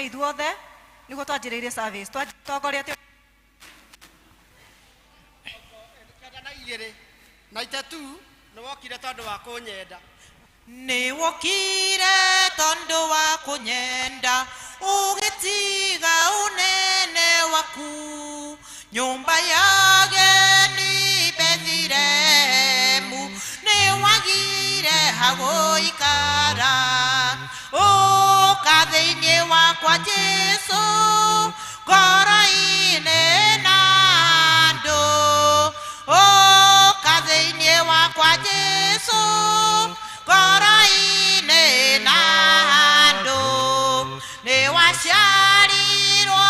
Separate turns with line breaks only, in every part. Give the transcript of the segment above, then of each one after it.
Tũrũgame ithuothe nĩguo twanjĩrĩrie service. Twatongoria
92 92 nĩwokire tondũ wa kũnyenda.
Nĩwokire tondũ wa kũnyenda, ũgĩtiga ũnene waku, nyũmba ya ageni Bethilehemu, nĩwagire hagũikara. Ũka thĩinĩ wakwa Jesũ, ngoro-inĩ na andũ. Ũka thĩinĩ wakwa Jesũ, ngoro-inĩ na andũ. Nĩwaciarirwo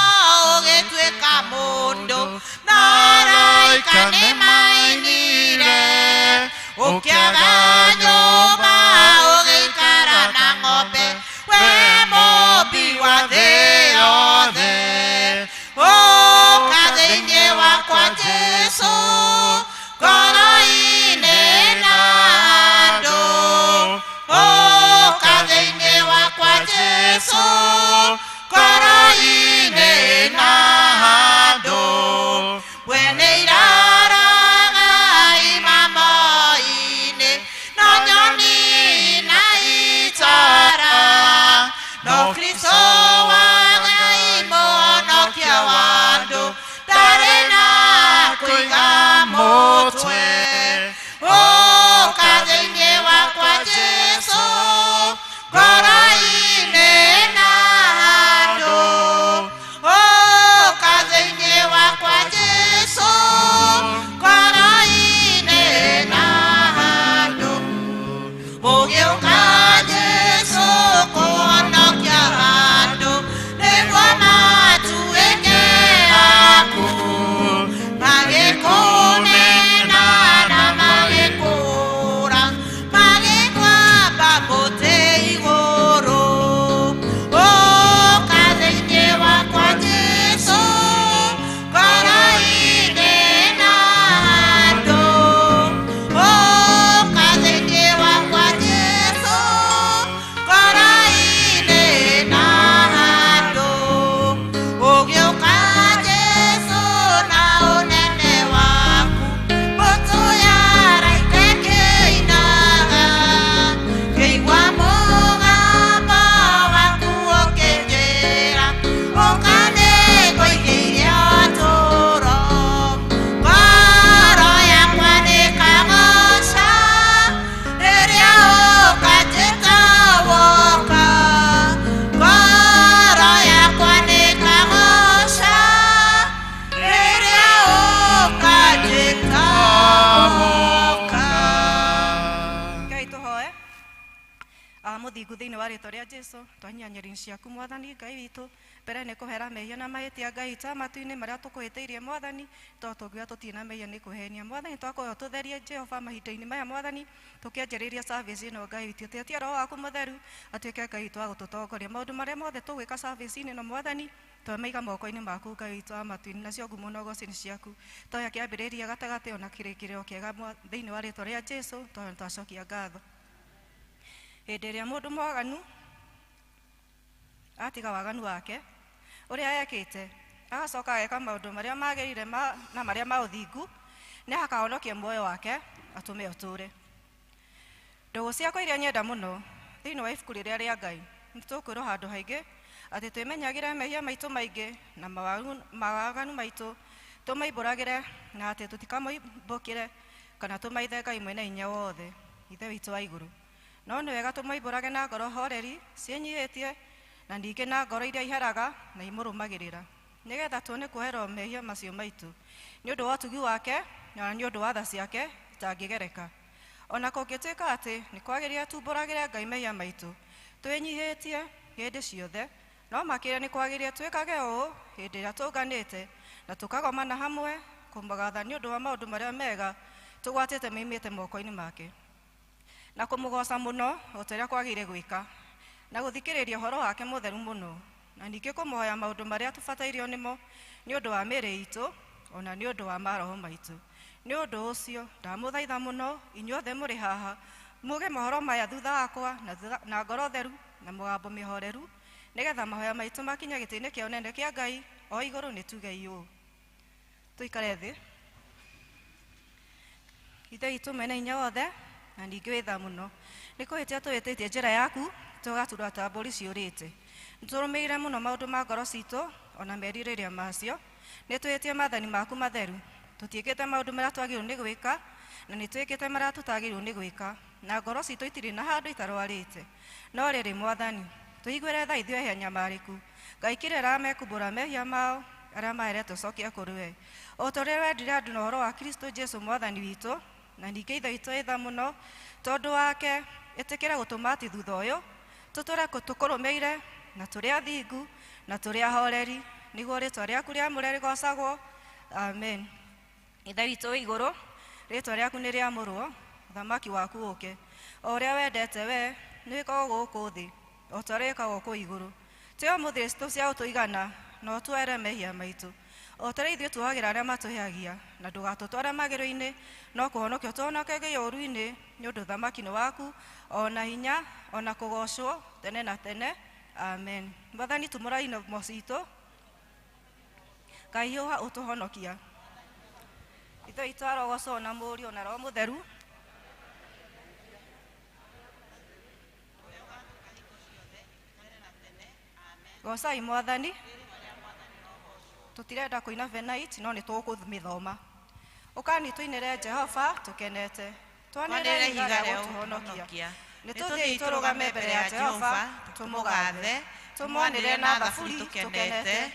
ũgĩtuĩka mũndũ, na araika nĩmainire. Ũkĩaga nyũmba ũgĩikara na ng'ombe, we mũmbi wa thĩ yothe. Ũka thĩinĩ wakwa Jesũ, ngoro-inĩ na andũ. Ũka thĩinĩ wakwa Jesũ, ngoro-inĩ na andũ. We nĩiraraga imamo-inĩ, na nyoni na itara. No Kristo wa Ngai mũhonokia wa andũ, ndarĩ na kũiga mũtwe. Ũka thĩinĩ wakwa Jesũ, ngoro-inĩ na andũ. Ũka thĩinĩ wakwa Jesũ, ngoro-inĩ na andũ. Ũgĩũka Jesũ kũhonokia andũ, nĩguo matuĩke aku. Magĩkũmena na magĩkũũra, magĩkwamba mũtĩ igũrũ. Ũka thĩinĩ wakwa Jesũ, ngoro-inĩ na andũ. Ũka thĩinĩ wakwa Jesũ, ngoro-inĩ na andũ. Ũgĩũka Jesũ na ũnene waku, mbũtũ ya araika ĩkĩinaga. Ngĩigua mũgambo waku ũkĩnjĩra, ũka nĩngũigĩire ũtũũro. Ngoro yakwa nĩĩkagoca rĩrĩa ũkanjĩta woka. Ngoro yakwa nĩĩkagoca rĩrĩa ũkanjĩta woka.
Ngai tũhoe. Mũthingu thĩinĩ wa rĩtwa rĩa Jesu, twanyia nyeri ciaku Mwathani Ngai witũ, mbere nĩ kũhera mehia na mahĩtia Ngai witũ matu-inĩ marĩa tũkũhĩtĩirie Mwathani, tondũ tũngiuga tũtirĩ na mehia nĩ kũhenia. Mwathani, twakũhoya ũtũtherie Jehova mahinda-inĩ maya Mwathani, tũkĩanjĩrĩria service ĩno Ngai witũ, tetia Roho waku mũtheru atuĩke Ngai witũ wa gũtũtongoria maũndũ marĩa mothe tũgwĩka service-inĩ ĩno Mwathani, twamaiga moko-inĩ maku Ngai witũ wa matu-inĩ, nacio ngumo na ũgoci nĩ ciaku. Twoya kĩambĩrĩria gatagatĩ ona kĩrĩkĩrĩro kĩega thĩinĩ wa rĩtwa rĩa Jesu, tondũ twacokia ngatho. Hĩndĩ ĩrĩa mũndũ mwaganu atiga waganu wake ũrĩa ekĩte, agacoka ageka maũndũ marĩa magĩrĩire na marĩa ma ũthingu, nĩ akahonokia muoyo wake atũme ũtũũre. Ndũgũ ciakwa iria nyenda mũno thĩinĩ wa ibuku rĩrĩa rĩa Ngai, nĩ tũkwĩrwo handũ haingĩ atĩ twĩmenyagĩre mehia maitũ maingĩ na mawaganu maitũ, tũmaimbũragĩre na atĩ tũtikamoimbũkĩre kana tũmaithe Ngai mwene hinya wothe, Ithe witũ wa igũrũ. No nĩ wega tũmoimbũrage na ngoro horeri ciĩnyihĩtie na ningĩ na ngoro iria iheraga na imũrũmagĩrĩra, nĩgetha tuone kuoherwo mehia macio maitũ nĩ ũndũ wa ũtugi wake na nĩ ũndũ wa tha ciake itangĩgereka. Ona kũngĩtuĩka atĩ nĩ kwagĩrĩire tumbũragĩre Ngai mehia maitũ twĩnyihĩtie hĩndĩ ciothe, no makĩria nĩ kwagĩrĩire twĩkage ũũ hĩndĩ ĩrĩa tũnganĩte na tũkagomana hamwe kũmũgatha nĩ ũndũ wa maũndũ marĩa mega tũgwatĩte moimĩte moko-inĩ make, na kũmũgoca mũno o ta ũrĩa kwagĩrĩire gwĩka, na gũthikĩrĩria ũhoro wake mũtheru mũno, na ningĩ kũmũhoya maũndũ marĩa tũbatairio nĩmo nĩ ũndũ wa mĩĩrĩ itũ ona nĩ ũndũ wa maroho maitũ. Nĩ ũndũ ũcio ndamũthaitha mũno inyuothe mũrĩ haha muge mohoro maya thutha wakwa na ngoro theru na mũgambo mĩhoreru, Nĩgetha mahoya maitũ makinye gĩtĩ-inĩ kĩa ũnene kĩa Ngai o igũrũ nĩ tugei ũũ. Tũikare thĩ. Ithe witũ mwene hinya wothe na ningĩ wĩ tha mũno. Nĩ kũhĩtia tũhĩtĩtie njĩra yaku tũgatura ta mbũri ciũrĩte. Nĩ tũrũmĩrĩire mũno maũndũ ma ngoro citũ ona merirĩria macio. Nĩ twĩhĩtie maathani maku matheru. Tũtiĩkĩte maũndũ marĩa twagĩrĩirwo nĩ gwĩka na nĩ twĩkĩte marĩa tũtagĩrĩirwo nĩ gwĩka na ngoro citũ itirĩ na handũ itarwarĩte. No rĩrĩ Mwathani, tũiguĩre tha ithuĩ ehia nyamarĩku. Ngai kĩrĩra arĩa mekumbũra mehia mao arĩa maheretwo cokia kũrĩ we. O ta ũrĩa wendire andũ na ũhoro wa Kristo Jesu Mwathani witũ, na ningĩ Ithe witũ wĩ tha mũno tondũ wake, ĩtĩkĩra gũtũma atĩ thutha ũyũ tũtũre tũkũrũmĩire na tũrĩ athingu na tũrĩ ahoreri nĩguo rĩtwa rĩaku rĩamũre rĩgocagwo. Amen. Ithe witũ wĩ igũrũ, rĩtwa rĩaku nĩ rĩamũrwo, ũthamaki waku ũke. O ũrĩa wendete we, nĩ wĩkagwo gũkũ thĩ, o ta ũrĩa wĩkagwo kũu igũrũ. Tũhe ũmũthĩ citũ cia gũtũigana, na ũtuoere mehia maitũ. O ta ũrĩa ithuĩ tuohagĩra arĩa matũheagia, na ndũgatũtware magĩrĩro-inĩ, no kũhonokia ũtũhonokagie ũũru-inĩ, nĩ ũndũ ũthamaki nĩ waku, o na hinya, o na kũgoocwo tene na tene. Amen. Mwathani tumũra inomo citũ, kahiũha ũtũhonokia. Ithe witũ arogocwo na Mũriũ na Roho Mũtheru. Gocai Mwathani. Tũtirenda kũina venait no nĩ tũkũmĩthoma. Ũkani tũinĩre Jehova tũkenete. Twanĩrĩre ihiga rĩa gũtũhonokia. Nĩ tũthiĩi tũrũgame mbere ya Jehova tũmũgathe, tũmwanĩrĩre na thaburi tũkenete.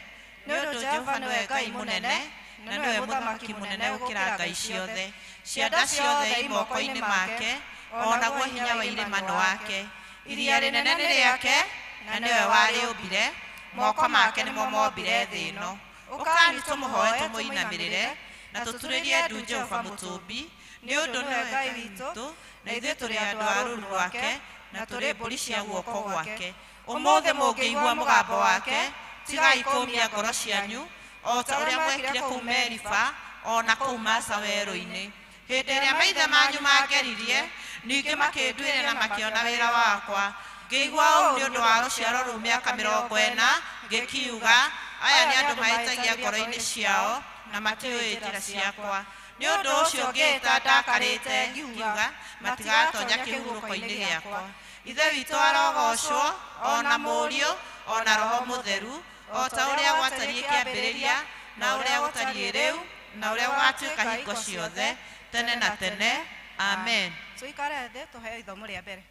Nĩ ũndũ Jehova nĩwe Ngai mũnene na nĩwe mũthamaki mũnene gũkĩra ngai ciothe.
Cianda ciothe i moko-inĩ make, o naguo hinya wa irĩma nĩ wake. Iria rĩnene nĩ rĩake, na nĩwe warĩũmbire, moko make nĩmo mombire thĩ ĩno. Ũkani tũmũhoe tũmũinamĩrĩre, na tũturĩrie ndu Jehova mũtũmbi, nĩ ũndũ nĩwe Ngai witũ, na ithuĩ tũrĩ andũ a rũũru rwake, na tũrĩ mbũri cia guoko gwake. Ũmũthĩ mũngĩigua mũgambo wake, tigai kũũmia ngoro cianyu, o ta ũrĩa mwekire kũu Meriba, o na kũu Masa werũ-inĩ. Hĩndĩ ĩrĩa maithe manyu mangeririe, ningĩ makĩnduĩra na makĩona wĩra wakwa. Ngĩigua ũũ nĩ ũndũ wa rũciaro rũu mĩaka 40, ngĩkiuga, aya nĩ andũ mahĩtagia ngoro-inĩ ciao na matiũĩ njĩra ciakwa. Nĩ ũndũ ũcio ngĩĩta ndakarĩte ngiuga, matigatonya kĩhurũko-inĩ gĩakwa. Ithe witũ arogocwo, o na Mũriũ, o na Roho Mũtheru, o ta ũrĩa gwatariĩ kĩambĩrĩria, na ũrĩa gũtariĩ rĩu, na ũrĩa gũgatuĩka hingo ciothe, tene na tene. Amen.
Tũikare thĩ tũheo ithomo rĩa mbere.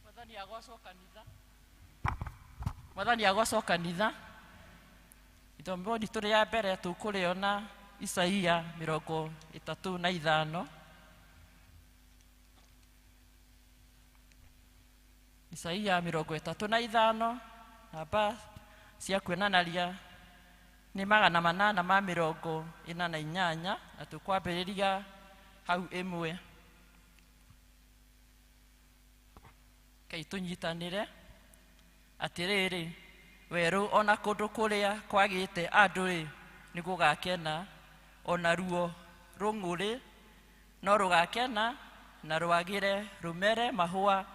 Mwathani agocwo kanitha. Mwathani agocwo kanitha. Ithomo ritũ rĩa mbere tũkũrĩona Isaia 35. Isaia 35, namba cia kuonanaria nĩ 848, na tũkwambĩrĩria hau ĩmwe. Kai tũnyitanĩre atĩrĩrĩ, werũ ona kũndũ kũrĩa kwagĩte andũ-rĩ, nĩ gũgakena, ona ruo rũng'ũrĩ no rũgakena na rwagĩre rũmere mahũa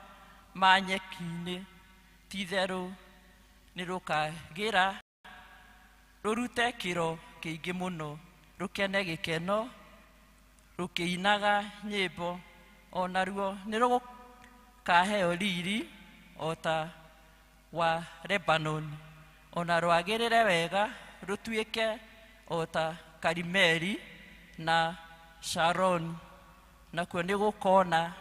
ma nyeki-inĩ. Ti-itherũ nĩ rũkagĩra rũrute kĩro kĩingĩ mũno, rũkene gĩkeno rũkĩinaga nyĩmbo, ona ruo nĩ rũkaheo riri o ta wa Lebanon, ona rwagĩrĩre wega rũtuĩke o ta Karimeli na Sharon. Nakuo nĩ gũkona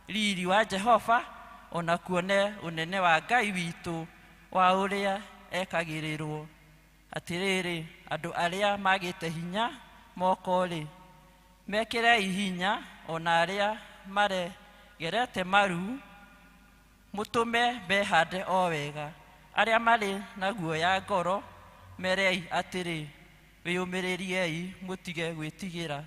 riri wa Jehova, ona kuone ũnene wa Ngai witũ wa ũrĩa ekagĩrĩrwo. Atĩrĩrĩ, andũ arĩa magĩte hinya moko-rĩ, mekĩrei hinya, ona arĩa maregerete maru Mũtũme mehande o wega. Arĩa marĩ na guoya ngoro merei atĩrĩ, wĩyũmĩrĩriei mũtige gwĩtigĩra.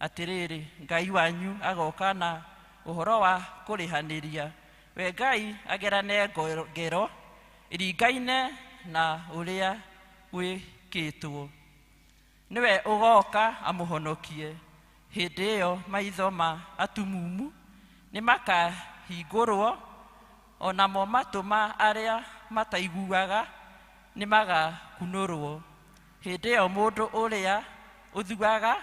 Atĩrĩrĩ, Ngai wanyu agoka na ũhoro wa kũrĩhanĩria. We Ngai agerane ngero iringaine na ũrĩa wĩkĩtwo. Nĩwe ũgoka amũhonokie. Hĩndĩ ĩyo maitho ma atumumu nĩmakahingũrwo, o namo matũ ma arĩa mataiguaga nĩmagakunũrwo. Hĩndĩ ĩyo mũndũ ũrĩa ũthuaga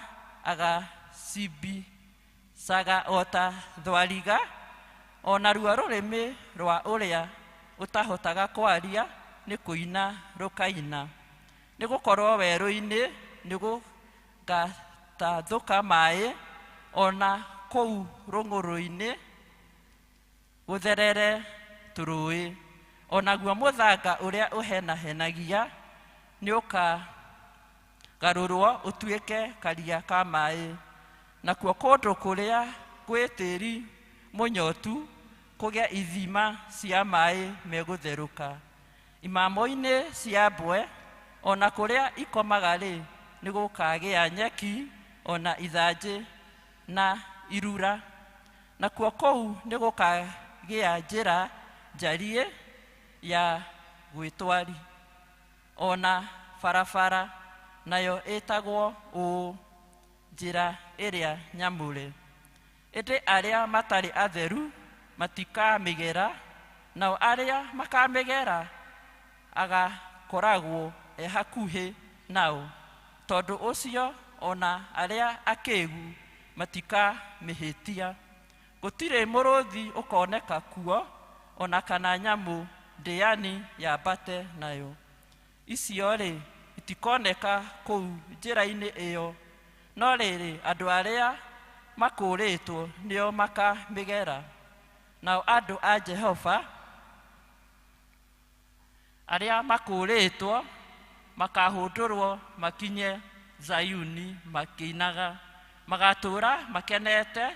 agacimbicaga o ta thwariga, o naruo rũrĩmĩ rwa ũrĩa ũtahotaga kwaria nĩ kũina rũkaina. Nĩgũkorwo werũ-inĩ nĩgũgatathũka maĩ, o na kũu rũng'ũrũ-inĩ gũtherere tũrũĩ. O naguo mũthanga ũrĩa ũhenahenagia nĩũkagarũrwo ũtuĩke karia ka maĩ, nakuo kũndũ kũrĩa gwĩ tĩĩri mũnyotu kũgĩe ithima cia maĩ megũtherũka. Imamo-inĩ cia mbwe o na kũrĩa ikomaga-rĩ, nĩgũkagĩa nyeki o na ithanjĩ na irura. Nakuo kũu nĩgũkagĩa njĩra njariĩ ya gwĩtwari, o na barabara, nayo ĩtagwo ũũ, njĩra ĩrĩa nyamũre. Ĩndĩ arĩa matarĩ atheru matikamĩgera, nao arĩa makamĩgera agakoragwo e hakuhĩ nao. Tondũ ũcio o na arĩa akĩgu matikamĩhĩtia. Gũtirĩ mũrũthi ũkoneka kuo, o na kana nyamũ ndĩani yambate nayo. Icio-rĩ itikoneka kũu njĩra-inĩ ĩyo, no rĩrĩ, andũ arĩa makũũrĩtwo nĩo makamĩgera. Nao andũ a Jehova arĩa makũũrĩtwo makahũndũrwo makinye Zayuni makĩinaga. Magatũũra makenete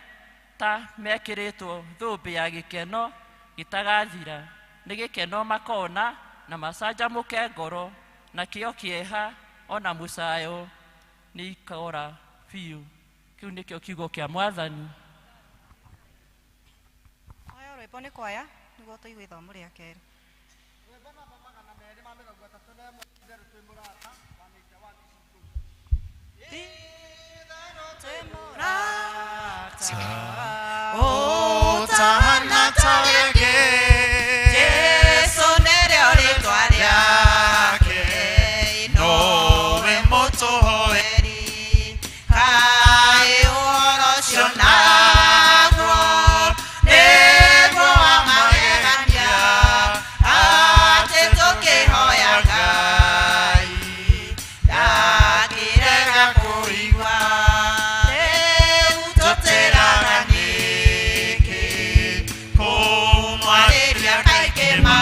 ta mekĩrĩtwo thũmbĩ ya gĩkeno gĩtagathira. Nĩ gĩkeno makona na macanjamũke ngoro, nakĩo kĩeha ona mũcayo nĩikora biũ. Kĩu nĩkĩo kiugo kĩa Mwathani.
Oya rwĩmbo nĩ kwaya nĩguo tũigue ithomo rĩa kerĩ.
Rwĩmbo namba 231, itherũ twĩ mũrata 181 icukuru.
Itherũ twĩ mũrata
Ũtahana ta rĩngĩ,
Jesu nĩrĩo rĩtwa rĩake,
nowe mũtũhoeri.
Kaĩ ũhoro ũcio naguo nĩguo wa magegania, atĩ tũkĩhoya Ngai ndakĩrega kũigua. Rĩu tũtĩraga nĩkĩ kũmwarĩria kaingĩ ma,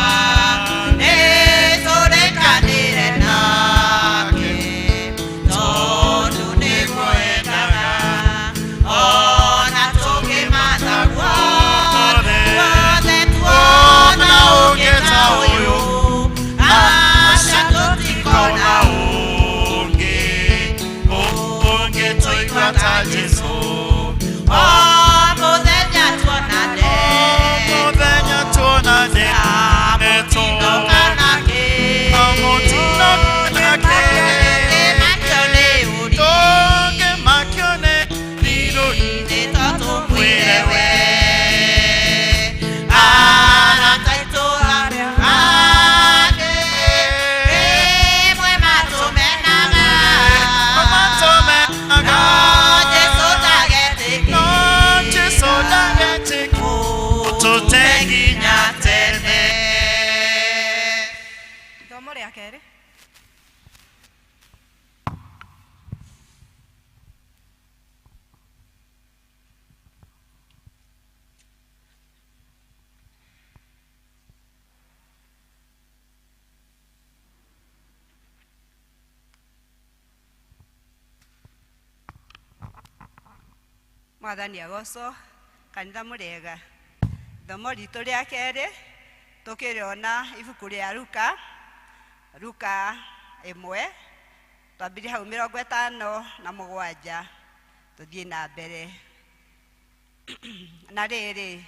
nĩtũrĩkanĩre nake tondũ nĩguo endaga. Ona tũngĩmatha guothe guothe tuona ũngĩ ta ũyũ, aca tũtikona
ũngĩ ũngĩtũigua ta Jesũ.
O mũthenya tuonane,
Mũthenya tuonane,
mũtino kana kĩ,
Kamũtino kana kĩ,
tũngĩmakio nĩ ũri,
tũngĩmakio nĩ irũri,
nĩ to tũmwĩre we. Arata aitũ arĩa angĩ rĩmwe matũmenaga,
Matũmenaga.
no Jesũ ndagetĩkĩra
No Jesũ ndagetĩkĩra tũte nginya tene.
Ithomo rĩa kerĩ.
Mwathani agocwo, kanitha mũrĩega. Ithomo ritũ rĩa kerĩ Tũkĩrĩona ibuku rĩa Luka, Luka 1, twambirie hau 57 tũthiĩ na mbere. Na rĩrĩ,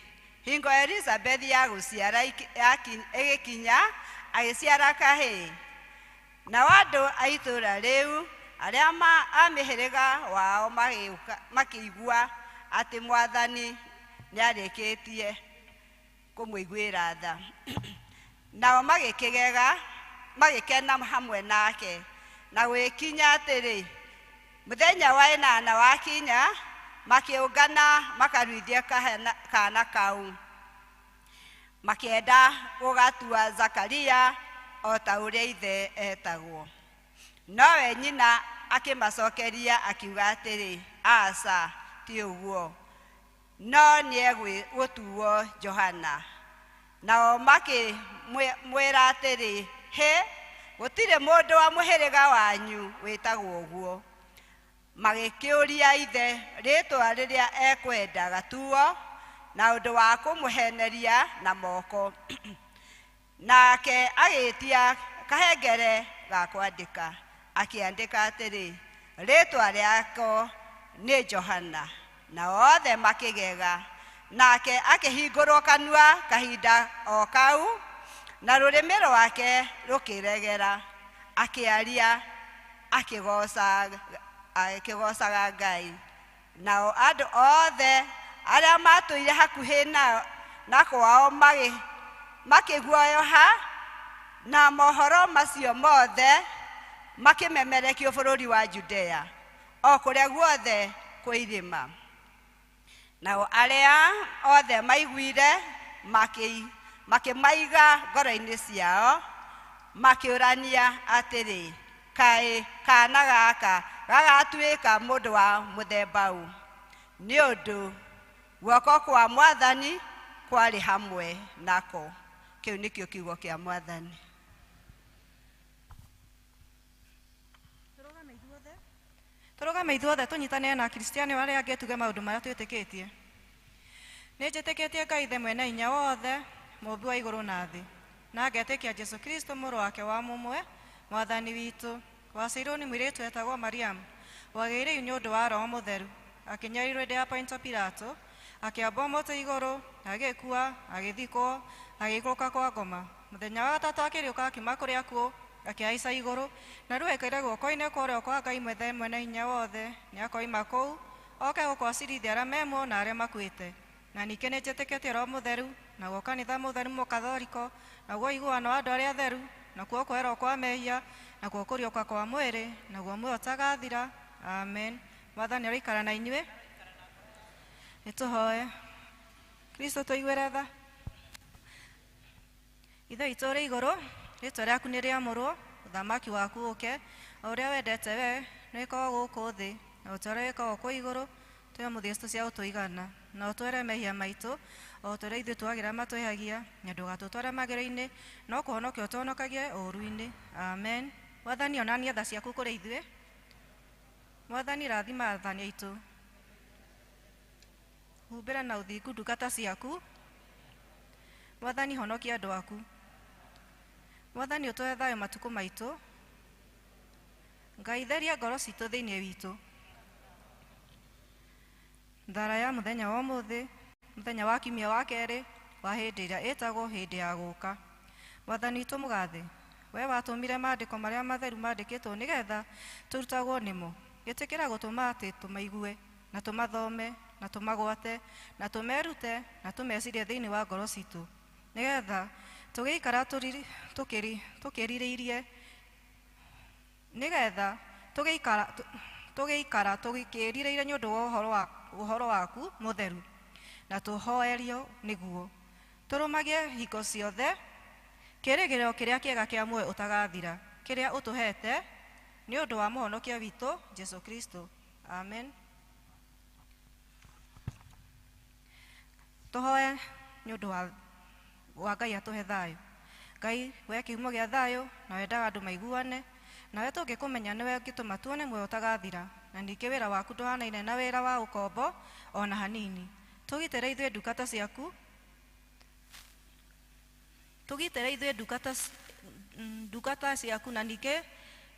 hingo Elizabeth ya gũciara ĩgĩkinya, agĩciara kahĩĩ. Nao andũ a itũũra rĩu arĩa a mĩhĩrĩga wao makĩigua atĩ Mwathani nĩarĩkĩtie kũmũiguĩra tha. Nao magĩkĩgega, magĩkena hamwe nake. Na gwĩkinya atĩrĩ, mũthenya wa 8 wakinya, makĩũngana makaruithie kana kau, makĩenda gũgatua Zakaria o ta ũrĩa ithe etagwo. Nowe nyina akĩmacokeria akiuga atĩrĩ, aca, ti ũguo, no nĩegũtuo Johana. Nao makĩmwĩra atĩrĩ, hĩ, gũtirĩ mũndũ wa mũhĩrĩga wanyu wĩtagwo ũguo. Magĩkĩũria ithe rĩĩtwa rĩrĩa ekwenda gatuo, na ũndũ wa kũmũheneria na moko. Nake agĩĩtia kahengere ga kwandĩka, akĩandĩka atĩrĩ, rĩĩtwa rĩako nĩ Johana. Na othe makĩgega. Nake akĩhingũrwo kanua kahinda o kau, na rũrĩmĩ rwake rũkĩregera, akĩaria, akĩgoocaga Ngai. Nao andũ othe arĩa matũire hakuhĩ na kwao makĩguoyoha, na mohoro macio mothe makĩmemerekio bũrũri wa Judea, o kũrĩa guothe kwĩ irĩma. Nao arĩa othe maiguire makĩmaiga ngoro-inĩ ciao, makĩũrania atĩrĩ, kaĩ kana gaka gagatuĩka mũndũ wa mũthemba ũ? Nĩ ũndũ guoko kwa Mwathani kwarĩ hamwe nako. Kĩu nĩkĩo kiugo kĩa Mwathani.
Tũrũgame ithuothe tũnyitanĩre na Akristiano arĩa angĩ tuge maũndũ marĩa twĩtĩkĩtie. Nĩ njĩtĩkĩtie Ngai Ithe mwene hinya wothe, mũũmbi wa igũrũ na thĩ, na ngetĩkia Jesũ Kristo mũrũ wake wa mũmwe, Mwathani witũ, waciarirwo nĩ mũirĩtu wetagwo Mariamu, wagĩire nĩ ũndũ wa Roho Mũtheru, akĩnyarirwo hĩndĩ ya Pontio Pilato, akĩambwo mũtĩ igũrũ, agĩkua, agĩthikwo, agĩikũrũka kwa ngoma. Mũthenya wa gatatũ akĩriũka akiuma kũrĩ akuũ, akĩhaica igũrũ, na rĩu aikaire guoko-inĩ kwa ũrĩo kwa Ngai Mwene mwene hinya wothe. Nĩakoima kũu oke gũkũ acirithie arĩa me muoyo na arĩa makuĩte. Na ningĩ nĩ njĩtĩkĩtie Roho Mũtheru, naguo kanitha mũtheru mũkathoriko, naguo ũiguano wa andũ arĩa atheru, nakuo kwerwo kwa mehia, nakuo kũriũka kwa mwĩrĩ, naguo muoyo ũtagathira. Amen. Mwathani aroikara na inyuĩ. Nĩtũhoe. Kristo tũiguĩre tha. Ithe witũ ũrĩ igũrũ, rĩĩtwa rĩaku nĩ rĩamũrwo, ũthamaki waku ũke, o ũrĩa wendete we nĩwĩkagwo gũkũ thĩ, na o ta ũrĩa wĩkagwo kũu igũrũ. Tũhe mũthia citũ cia gũtũigana, na ũtwere mehia maitũ, o ta ũrĩa ithuĩ twagĩra matwĩhagia, na ndũgatũtware magĩro-inĩ, no kũhonokia ũtũhonokagie ũũru-inĩ. Amen. Mwathani, onania tha ciaku kũrĩ ithuĩ. Mwathani, rathima athani aitũ. Humbĩra na ũthingu ndungata ciaku. Mwathani, honokia andũ aku. Mwathani, ũtũhe thayũ matukũ maitũ. Ngai, theria ngoro citũ thĩinĩ witũ. Thara ya mũthenya wa ũmũthĩ, mũthenya wa kiumia wa kerĩ wa hĩndĩ ĩrĩa ĩtagwo hĩndĩ ya gũka. Mwathani witũ mũgathe, we watũmire maandĩko marĩa matheru mandĩkĩtwo nĩgetha tũrutagwo nĩmo. Ĩtĩkĩra gũtũma atĩ tũmaigue, na tũmathome, na tũmagwate, na tũmerute, na tũmecirie thĩinĩ wa ngoro citũ, nĩgetha tũgĩikara tũkĩrirĩirie, nĩgetha tũgĩikara tũkĩrirĩirie nĩ ũndũ wa ũhoro waku mũtheru, na tũhoerio nĩguo tũrũmagie hingo ciothe kĩĩrĩgĩrĩro kĩrĩa kĩega kĩa muoyo ũtagathira, kĩrĩa ũtũhete nĩ ũndũ wa mũhonokia witũ Jesũ Kristo. Amen. Tũhoe nĩ ũndũ wa Ngai atũhe thayũ. Ngai, we kĩhumo gĩa thayũ, na wendaga andũ maiguane, nawe tũngĩkũmenya nĩwe ũngĩtũma tuone muoyo ũtagathira, na ningĩ wĩra waku ndũhanaine na wĩra wa ũkombo ona hanini. Tũgitĩre ithuĩ ndungata ciaku, Tũgitĩre ithuĩ ndungata ciaku, na ningĩ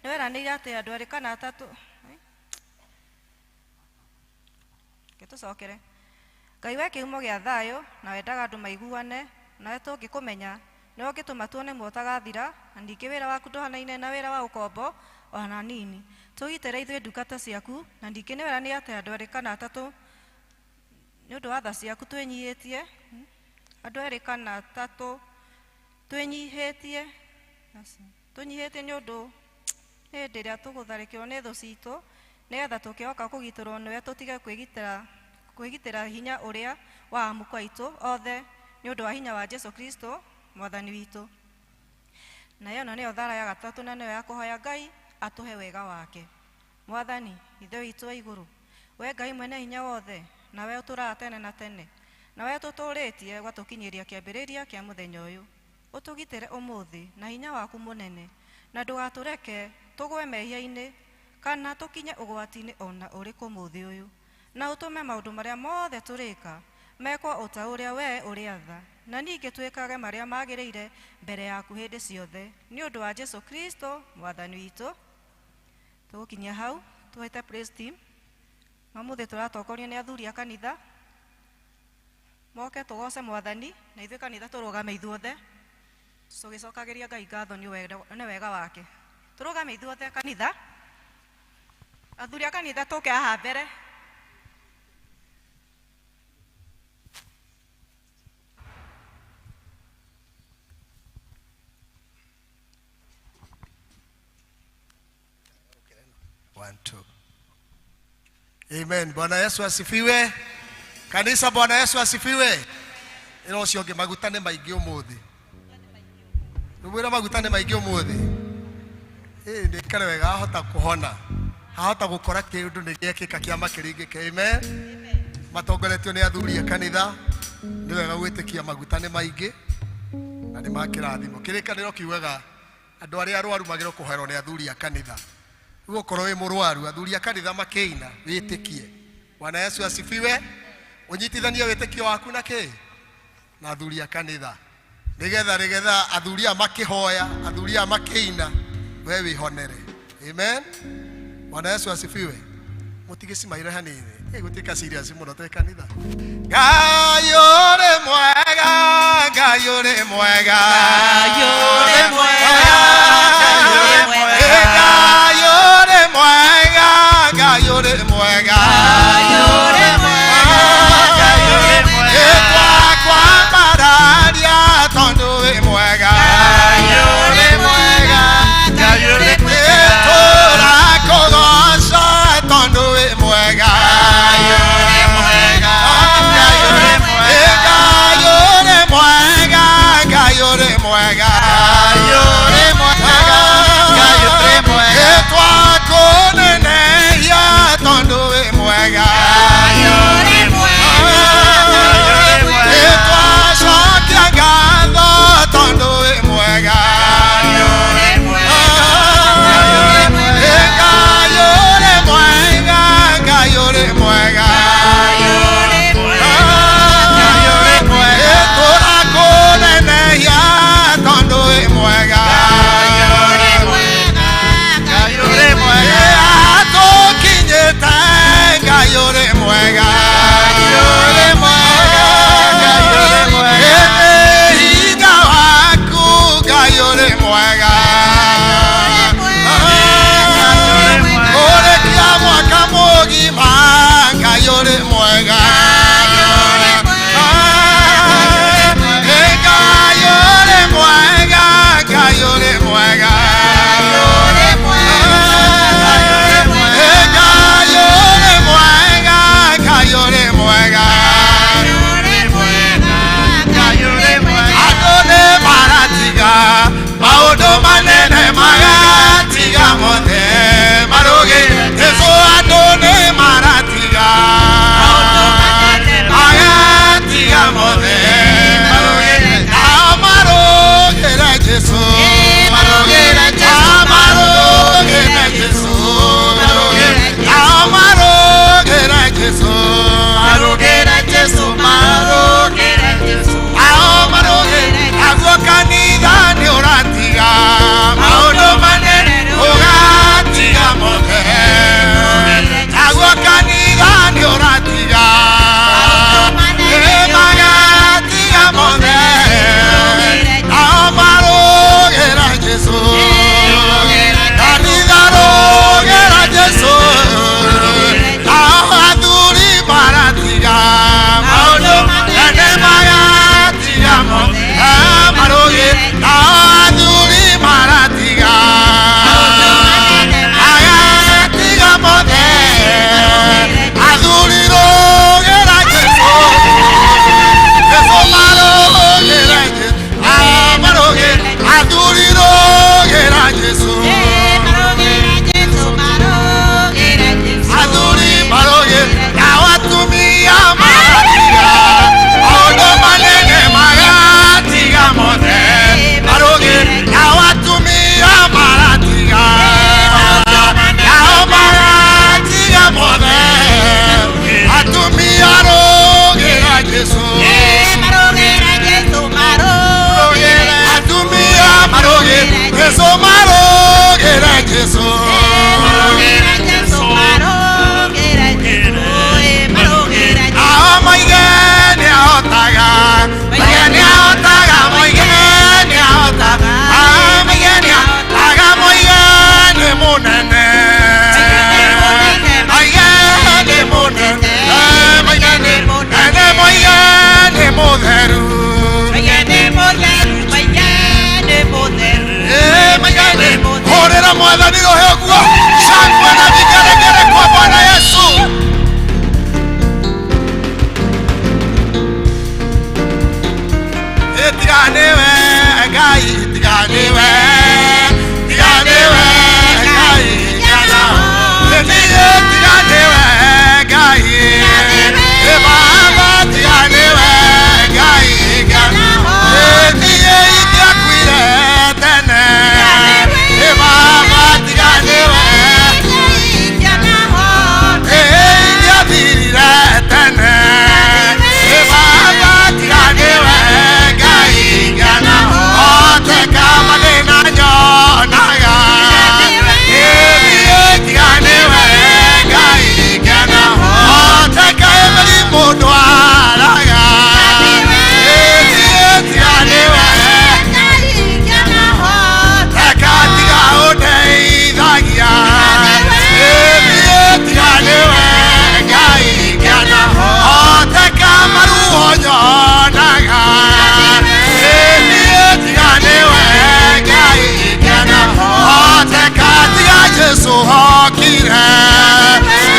nĩweranĩire atĩ andũ erĩ kana atatũ. Reke tũcokere. Ngai we kĩhumo gĩa thayũ na wendaga andũ maiguane, nawe tũngĩkũmenya nĩwe ũngĩtũma tuone muoyo ũtagathira, na ningĩ wĩra waku ndũhanaine na wĩra wa ũkombo ona nini. Tũgitĩre ithuĩ ndungata ciaku, na ningĩ nĩweranĩire atĩ andũ erĩ kana atatũ nĩ ũndũ wa tha ciaku twĩnyihĩtie, andũ erĩ kana atatũ twĩnyihĩtie, tũnyihĩtie nĩ ũndũ hĩndĩ ĩrĩa tũgũtharĩkĩrwo nĩ thũ citũ, nĩgetha tũkĩhoka kũgitĩrwo nĩwe tũtige kwĩgitĩra hinya ũrĩa wa amũkwa aitũ othe nĩ ũndũ wa hinya wa Jesu Kristo mwathani witũ. Na ĩno nĩyo thara ya gatatũ, na nĩyo ya kũhoya Ngai atũhe wega wake. Mwathani Ithe witũ wa igũrũ, we Ngai mwene hinya wothe, nawe ũtũũraga tene na tene, nawe ũtũtũũrĩtie ũgatũkinyĩria kĩambĩrĩria kĩa mũthenya ũyũ, ũtũgitĩre ũmũthĩ na hinya waku mũnene, na ndũgatũreke tũgwe mehia-inĩ kana tũkinye ũgwati-inĩ ona ũrĩkũ mũthĩ ũyũ, na ũtũme maũndũ marĩa mothe tũrĩka mekwo o ta ũrĩa we ũrĩatha, na ningĩ twĩkage marĩa magĩrĩire mbere yaku hĩndĩ ciothe, nĩ ũndũ wa Jesu Kristo mwathani witũ. Tũgũkinyia hau tũhete praise team. Na ũmũthĩ tũratongorio nĩ athuri a kanitha, moke tũgoce mwathani, na ithuĩ kanitha tũrũgame ithuothe tũgĩcokagĩria Ngai ngatho nĩ wega wake. Tũrũgame ithuothe kanitha, athuri a kanitha tũke haha mbere.
One, two. Amen. Bwana Yesu asifiwe. Kanisa, Bwana Yesu asifiwe. Ĩno ũcio ũngĩ, maguta nĩ maingĩ ũmũthĩ. Rĩu maguta nĩ maingĩ ũmũthĩ. Ĩ nĩ kare wega, ahota kũhona. Ahota gũkora kĩũndũ nĩ gĩekĩka kĩama kĩringĩke. Amen. Matongoretio nĩ athuri a kanitha. Nĩ wega gwĩtĩkia maguta nĩ maingĩ na nĩ ma kĩrathimo. Kĩrĩkanĩro kiugaga andũ arĩa arwaru magĩrĩirwo kũhoerwo nĩ athuri a kanitha. Rĩu okorwo wĩ mũrwaru, athuri a kanitha makĩina, wĩtĩkie. Bwana Yesu asifiwe. Ũnyitithanie wĩtĩkio waku na kĩ? Na athuri a kanitha. Nĩgetha athuri aya makĩhoya, athuri aya makĩina, we wĩhonere. Amen. Bwana Yesu asifiwe. Mũtigĩcimaire hanini. Ĩgũtuĩka serious mũno twĩ kanitha. Ngai ũrĩ mwega, Ngai ũrĩ mwega.
Ngai ũrĩ mwega, Ngai ũrĩ mwega.
Ngai ũrĩ mwega, Ngai ũrĩ mwega.
Ngai ũrĩ mwega, Ngai ũrĩ mwega.
Ĩtwakwambararia tondũ wĩ mwega.
Ngai ũrĩ mwega, Ngai ũrĩ mwega.
Ĩtũrakũgoca tondũ wĩ mwega.
Ngai ũrĩ mwega, Ngai ũrĩ mwega.
Ngai ũrĩ mwega, Ngai ũrĩ mwega.
Ngai ũrĩ mwega, Ngai ũrĩ mwega.
Ĩtwakũnenehia tondũ wĩ mwega.
Ngai ũrĩ mwega, Ngai ũrĩ mwega.
Ĩtwacokia ngatho tondũ wĩ mwega.
Ngai ũrĩ mwega, Ngai ũrĩ mwega.
Ngai ũrĩ mwega, Ngai ũrĩ mwega.
Ngai ũrĩ mwega, Ngai ũrĩ mwega.
Ĩtũrakũnenehia tondũ wĩ mwega.
Ngai ũrĩ mwega, Ngai ũrĩ mwega.
Atũkinyĩte Ngai ũrĩ mwega.
Ngai ũrĩ mwega, Ngai ũrĩ mwega.
Hinya waku Ngai ũrĩ mwega. Ũrĩkia mwaka mũgima Ngai ũrĩ mwega. Ngai ũrĩ mwega, Ngai ũrĩ mwega. Ngai ũrĩ mwega, Ngai ũrĩ mwega. Andũ nĩ maratiga maũndũ manene. Jesu.
Marugĩre Jesu, marugĩre Jesu, marugĩre Jesu.
Ao moige nĩahotaga, moige nĩahotaga, moige nĩahotaga, ah, moige nĩahotaga, moige nĩ mũnene. Moige nĩ mũnene, moige nĩ mũnene, moige nĩ mũtheru.
Moige nĩ mũtheru, moige nĩ mũtheru.
Eh, moige nĩ hũrĩra mwathani rũhĩ ũguo shangwe na vigeregere kwa Bwana Yesu. Tiga nĩwe Ngai, tiga nĩwe, tiga nĩwe Ngai, tiga tiga nĩwe Ngai, ĩ Baba, tiga nĩwe Ngai, niĩ ingĩakuire tene, ĩ Baba, tiga nĩwe, ĩ ingĩathirire tene, ĩ Baba, tiga nĩwe Ngai, oteka mathĩna nyonaga, ĩ niĩ tiga nĩwe Ngai, oteka mĩrimũ ndwaraga, ĩ niĩ tiga nĩwe, teka tiga ũndeithagia, ĩ niĩ tiga nĩwe Ngai, oteka maruo nyonaga, ĩ niĩ tiga nĩwe Ngai, oteka tiga Jesu hokire,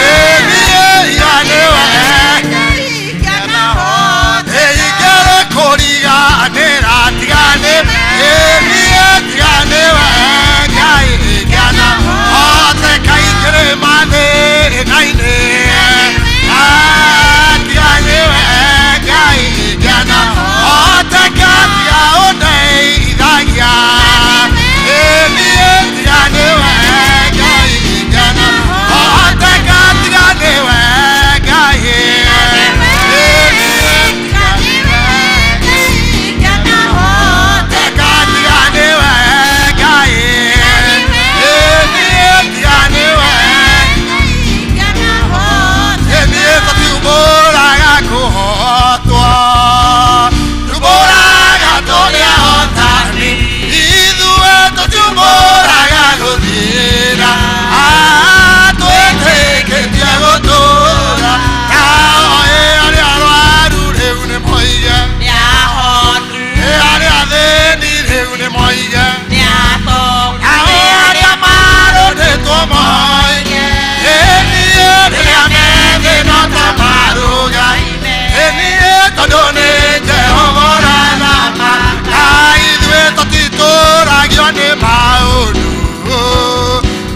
ĩ niĩ tiga nĩwe ĩingĩre kũriganĩra, tiga nĩ ĩ niĩ tiga nĩwe Ngai, oteka ingĩrĩ mathĩna-inĩ, ah, tiga nĩwe Ngai, oteka tiga ũndeithagia, ĩ niĩ tiga nĩwe Ngai, oteka tiga nĩwe Ngai, ĩ niĩ tiga teka tiga nĩwe Ngai, ĩ niĩ tiga nĩwe, ĩ niĩ tũtiumbũraga kũhotwo, tumbũraga tũrĩ ahotani, ithuĩ tũtiumbũraga gũthira, ah, twĩtĩkĩtie gũtũũra, nao ĩ arĩa arwaru rĩu nĩ moige, ĩ arĩa athĩni rĩu nĩ moige, nao arĩa marũndĩtwo moige, ĩ niĩ rĩrĩa methĩna ta maruga, ĩ niĩ tondũ nĩ Jehova ũrathamaka, ithuĩ tũtitũragio nĩ maũndũ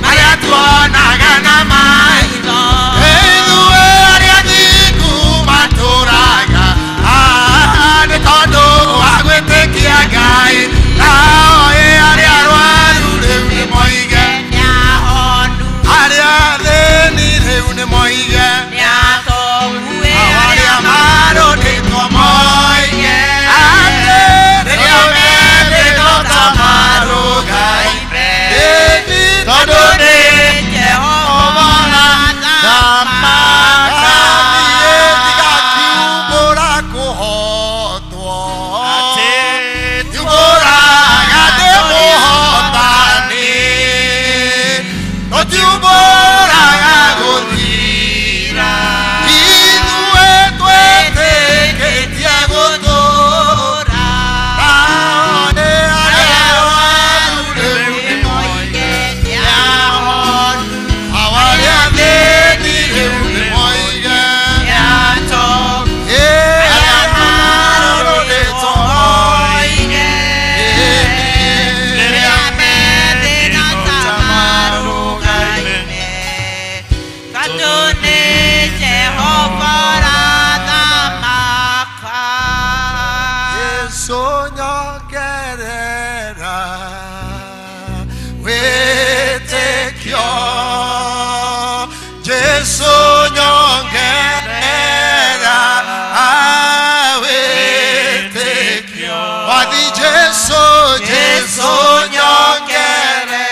marĩa tuonaga na maitho, ithuĩ arĩa thingu matũraga, ah, nĩ tondũ wa gwĩtĩkia Ngai, nao ĩ arĩa arwaru rĩu nĩ moige, arĩa athĩni rĩu nĩ moige, arĩa marũndĩtwo moige, atĩ rĩrĩa methĩna ta maruga, ĩni tondũ nĩ Jehova ũrathamaka, niĩ ndigakiumbũra kũhotwo, ndiumbũraga ndĩ mũhotani, tũtiumbũraga gũthira, ithuĩ twĩtĩkĩtie gũtũũra, nao nĩ arĩa arwaru rĩu nĩ moige, nao arĩa athĩni rĩu nĩ moige, ĩ arĩa marũrĩtwo moige,
Rĩrĩa methĩna ta maruga-inĩ.
Tondũ nĩ Jehova ũrathamaka.
Jesu nyongerera wĩtĩkio, Jesu nyongerera wĩtĩkio, wathi Jesu, Jesu nyongerera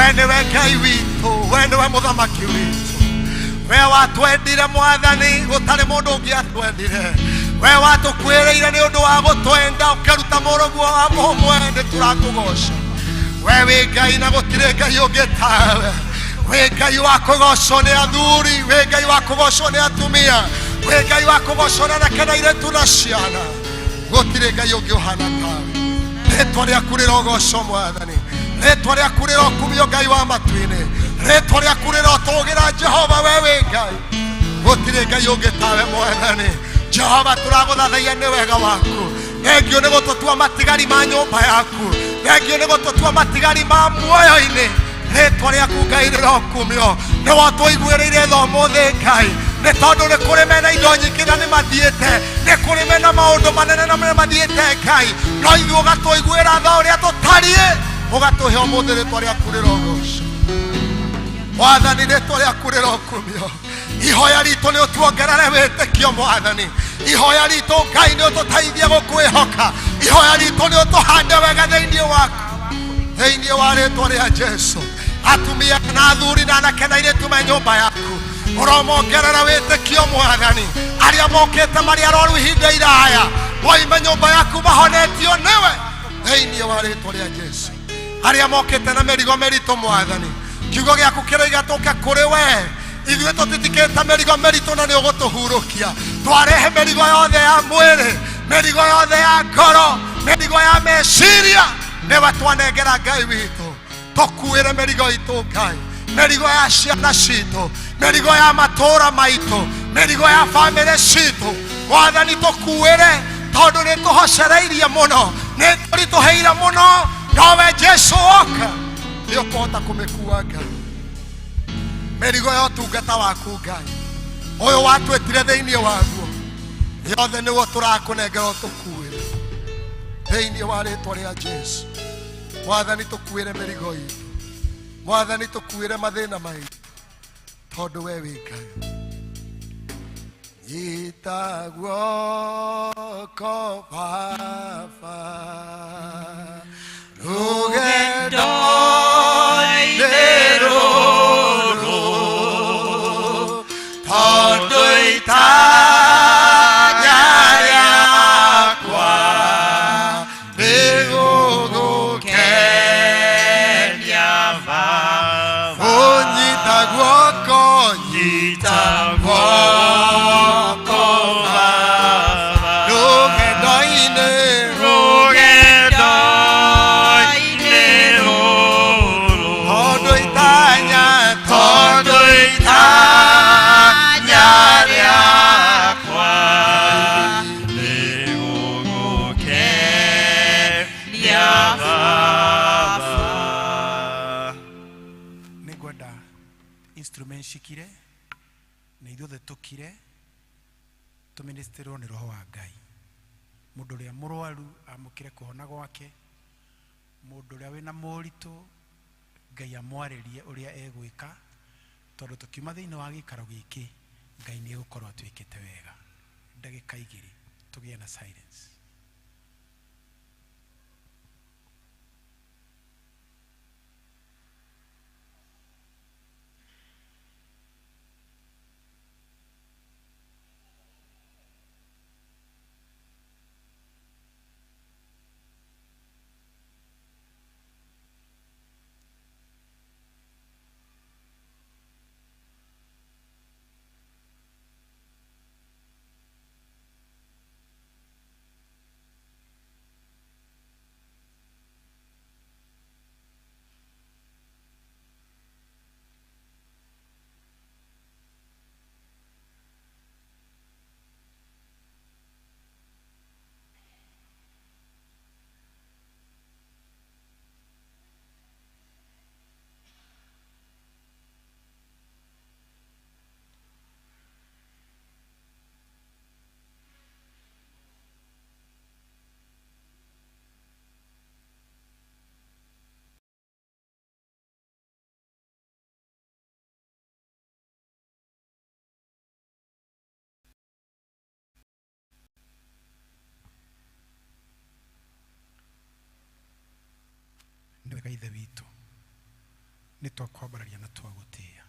We nĩwe Ngai witũ, we nĩwe mũthamaki witũ. We watwendire Mwathani, gũtarĩ mũndũ ũngĩ atwendire. We watũkuĩrĩire nĩ ũndũ wa gũtwenda, ũkĩruta mũrũguo wa mũmwe, nĩ tũrakũgoca. We wĩ Ngai na gũtirĩ Ngai ũngĩ tawe. Wĩ Ngai wa kũgocwo nĩ athuri, wĩ Ngai wa kũgocwo nĩ atumia, wĩ Ngai wa kũgocwo nĩ anake na airĩtu na ciana. Gũtirĩ Ngai ũngĩ ũhana tawe. Rĩtwa rĩaku rĩrogocwo Mwathani, rĩtwa rĩaku rĩrokumio Ngai wa matu-inĩ, rĩtwa rĩaku rĩrotũgĩra Jehova, we wĩ Ngai. Gũtirĩ Ngai ũngĩ tawe Mwathani. Jehova, tũragũthathaiya nĩ wega waku. Thengio nĩ gũtũtua matigari ma nyũmba yaku, thengio nĩ gũtũtua matigari ma muoyo-inĩ. Rĩtwa rĩaku Ngai rĩrokumio. Nĩ watũiguĩrĩire tha ũmũthĩ Ngai, nĩ tondũ nĩ kũrĩ mena indo nyingĩ na nĩ mathiĩte, nĩ kũrĩ mena maũndũ manene na nĩ mathiĩte Ngai, no ithuĩ ũgatũiguĩra tha ũrĩa tũtariĩ, ũgatũhe ũmũthĩ. Rĩtwa rĩaku rĩrogocwo Mwathani, rĩtwa rĩaku rĩrokumio. Ihoya ritũ nĩ ũtuongerere wĩtĩkio Mwathani. Ihoya ritũ Ngai nĩ ũtũteithie gũkwĩhoka. Ihoya ritũ nĩ ũtũhande wega thĩinĩ waku, thĩinĩ wa rĩtwa rĩa Jesu. Atumia na athuri na anake na airĩtu me nyũmba yaku, ũromongerera wĩtĩkio Mwathani. Arĩa mokĩte marĩ arwaru ihinda iraya moime nyũmba yaku mahonetio nĩwe, thĩinĩ wa rĩtwa rĩa Jesu. Arĩa mokĩte na mĩrigo mĩritũ Mwathani, kiugo gĩaku kĩroiga tũke kũrĩ we, ithuĩ tũtitikĩte mĩrigo mĩritũ na nĩ ũgũtũhurũkia. Twarehe mĩrigo yothe ya mwĩrĩ, mĩrigo yothe ya ngoro, mĩrigo ya meciria, nĩwe twanengera Ngai witũ. Tũkuĩre mĩrigo itũ Ngai, mĩrigo ya ciana citũ, mĩrigo ya matũũra maitũ, mĩrigo ya bamĩrĩ citũ Mwathani, tũkuĩre, tondũ nĩ tũhocereirie mũno, nĩ tũritũhĩire mũno, nowe Jesu woka nĩ ũkũhota kũmĩkua Ngai. Mĩrigo ya ũtungata waku Ngai, ũyũ watwĩtire thĩinĩ waguo, yothe nĩguo tũrakũnengera ũtũkuĩre, thĩinĩ wa rĩtwa rĩa Jesu. Mwathani, tũkuĩre mĩrigo itũ Mwathani, tũkuĩre mathĩna maitũ, tondũ we wĩ Ngai. Nyita guoko Baba, rũgendo-inĩ rũrũ, tondũ itanya rĩakwa nĩ gũgũkenia Baba. Ũnyita guoko, nyita guoko Baba, rũgendo-inĩ,
Rũgendo-inĩ rũrũ,
tondũ itanya,
tondũ itanya rĩakwa nĩ gũgũkenia Baba.
Nĩngwenda instrument cikire na ithuothe tũkire tũministĩrwo nĩ roho wa Ngai. Mũndũ ũrĩa mũrwaru amũkĩre kũhona gwake, mũndũ ũrĩa wĩna moritũ Ngai amwarĩrie ũrĩa egwĩka, tondũ tũkiuma thĩinĩ wa gĩikaro gĩkĩ Ngai nĩ egũkorwo atwĩkĩte wega. Ndagĩka igĩrĩ tũgĩe na silence. Nĩ wega Ithe witũ, Nĩ twakwambararia na twagũtĩĩa.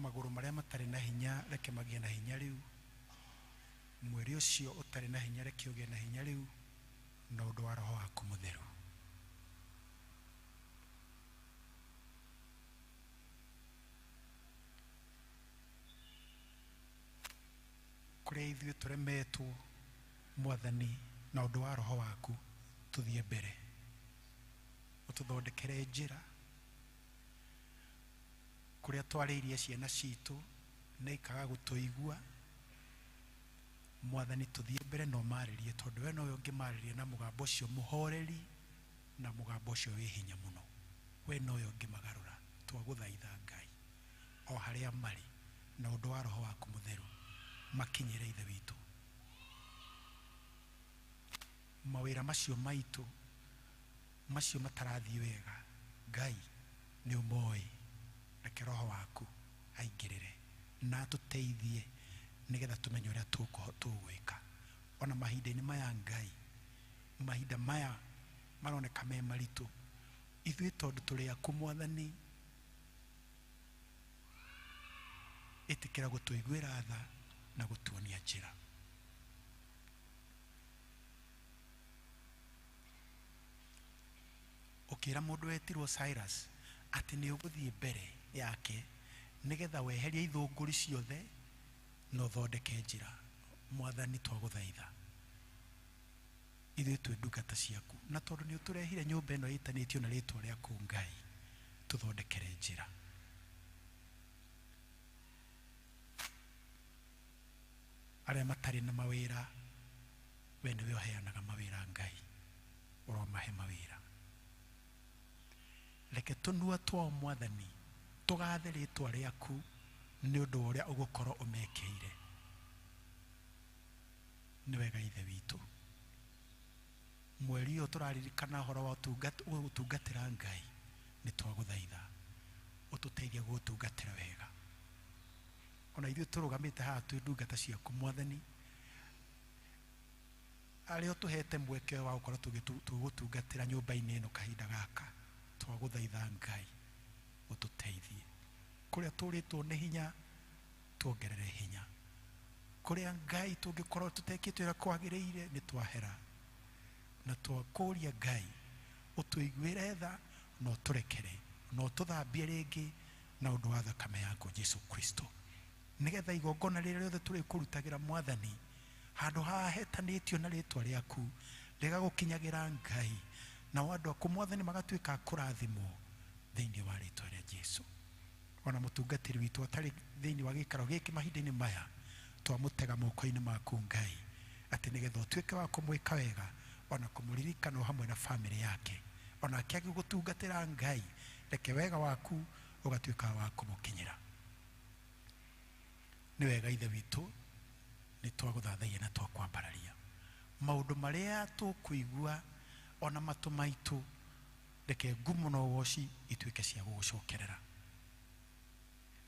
Magũrũ marĩa matarĩ na hinya reke magĩe na hinya rĩu, mwĩrĩ ũcio ũtarĩ na hinya reke ũgĩe na hinya rĩu, na ũndũ wa Roho waku Mũtheru. Kũrĩa ithuĩ tũremetwo Mwathani, na ũndũ wa Roho waku tũthiĩ mbere, ũtũthondekere njĩra. Kũrĩa twarĩirie ciana citũ na ikaga gũtũigua, Mwathani tũthiĩ mbere na ũmarĩrie, tondũ we nowe ũngĩmarĩria na mũgambo ũcio mũhoreri na mũgambo ũcio wĩ hinya mũno. We nowe ũngĩmagarũra. Twagũthaitha Ngai o harĩa marĩ, na ũndũ wa Roho waku Mũtheru makinyĩre Ithe witũ. Mawĩra macio maitũ macio matarathiĩ wega, Ngai nĩ ũmoĩ. Reke Roho waku aingĩrĩre na atũteithie nĩgetha tũmenye ũrĩa tũgwĩka. Ona mahinda-inĩ maya Ngai, mahinda maya maroneka me maritũ, ithuĩ tondũ tũrĩ aku Mwathani, ĩtĩkĩra gũtũiguĩra tha na gũtuonia njĩra. Ũkĩra mũndũ wetirwo Cyrus atĩ nĩ ũgũthiĩ mbere yake nĩgetha weherie ithũngũri ciothe na ũthondeke njĩra. Mwathani twagũthaitha, ithuĩ twĩ ndungata ciaku, na tondũ nĩ ũtũrehire nyũmba ĩno ĩtanĩtio na rĩtwa rĩaku Ngai, tũthondekere njĩra. Arĩa matarĩ na mawĩra, we nĩwe ũheanaga mawĩra Ngai, ũromahe mawĩra. Reke tũnua twao Mwathani tũgathe rĩtwa rĩaku nĩ ũndũ wa ũrĩa ũgũkorwo ũmekĩire. Nĩ wega Ithe witũ, mweri ũyũ tũraririkana ũhoro wa gũtungatĩra Ngai, nĩ twagũthaitha ũtũteithie gũgũtungatĩra wega. Ona ithuĩ tũrũgamĩte haha twĩ ndungata ciaku Mwathani, arĩa ũtũhete mweke wa gũkorwo tũgũtungatĩra nyũmba-inĩ ĩno kahinda gaka, twagũthaitha Ngai ũtũteithie. Kũrĩa tũrĩtwo nĩ hinya, tuongerere hinya. Kũrĩa Ngai tũngĩkorwo tũtekĩte ũrĩa kwagĩrĩire, nĩ twahera na twakũria Ngai ũtũiguĩre tha na ũtũrekere na ũtũthambie rĩngĩ na ũndũ wa thakame yaku Jesu Kristo, nĩgetha igongona rĩrĩa rĩothe tũrĩkũrutagĩra Mwathani handũ haha hetanĩtio na rĩtwa rĩaku rĩgagũkinyagĩra Ngai, nao andũ aku Mwathani magatuĩka a kũrathimwo thĩinĩ wa rĩtwa rĩa Jesu. Ona mũtungatĩri witũ atarĩ thĩinĩ wa gĩikaro gĩkĩ mahinda-inĩ maya, twamũtega moko-inĩ maku Ngai, atĩ nĩgetha ũtuĩke wa kũmwĩka wega ona kũmũririkana o hamwe na bamĩrĩ yake, onake agĩgũtungatĩra Ngai, reke wega waku ũgatuĩka wa kũmũkinyĩra. Nĩ wega Ithe witũ, nĩ twagũthathaia na twakwambararia. Maũndũ marĩa tũkũigua ona matũ maitũ, reke ngumo na ũgoci ituĩke cia gũgũcokerera.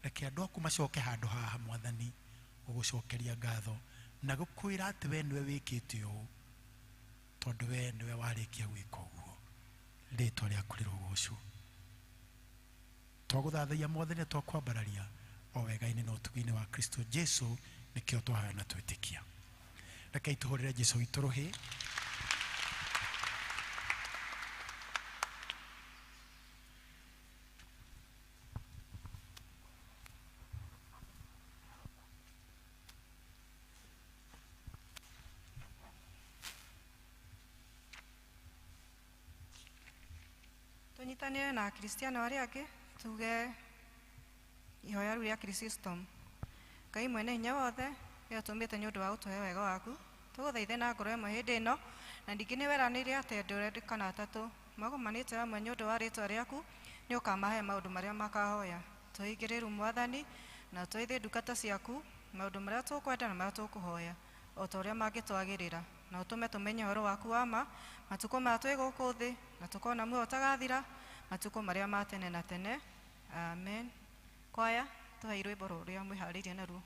Reke andũ aku macoke handũ haha Mwathani, gũgũcokeria ngatho na gũkwĩra atĩ we nĩwe wĩkĩte ũũ, tondũ we nĩwe warĩkia gwĩka ũguo. Rĩtwa rĩaku rĩrogocwo. Twagũthathaia Mwathani na twakwambararia o wega-inĩ na ũtugi-inĩ wa Kristo Jesu, nĩkĩo twahoya na twĩtĩkia. Rekei tũhũrĩre Jesu witũ rũhĩ.
Tũnyitanĩre na Akristiano arĩa angĩ tuge ihoya rĩu rĩa Chrysostom. Ngai mwene hinya wothe, we ũtũmĩte nĩ ũndũ wa gũtũhe wega waku, tũgũthaithe na ngoro ĩmwe hĩndĩ ĩno, na ningĩ nĩ weranĩire atĩ andũ erĩ kana atatũ magomanĩte hamwe nĩ ũndũ wa rĩtwa rĩaku, nĩ ũkamahe maũndũ marĩa makahoya. Tũhingĩrĩru Mwathani, na ũtũithie ndungata ciaku maũndũ marĩa tũkwenda na marĩa tũkũhoya, o ta ũrĩa mangĩtwagĩrĩra, na ũtũme tũmenye ũhoro waku wa ma matukũ maya twĩ gũkũ thĩ, na tũkona muoyo ũtagathira matukũ marĩa ma tene na tene. Amen. Kwaya, tũhe rwĩmbo rũrĩa mwĩharĩirie naruo.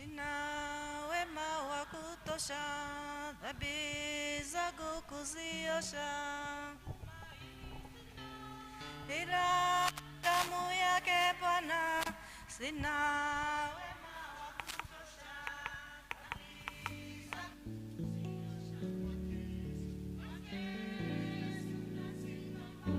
Sina wema wa kutosha, dhambi zangu kuziosha, ila damu yake Bwana. Sina wema wa kutosha, dhambi zangu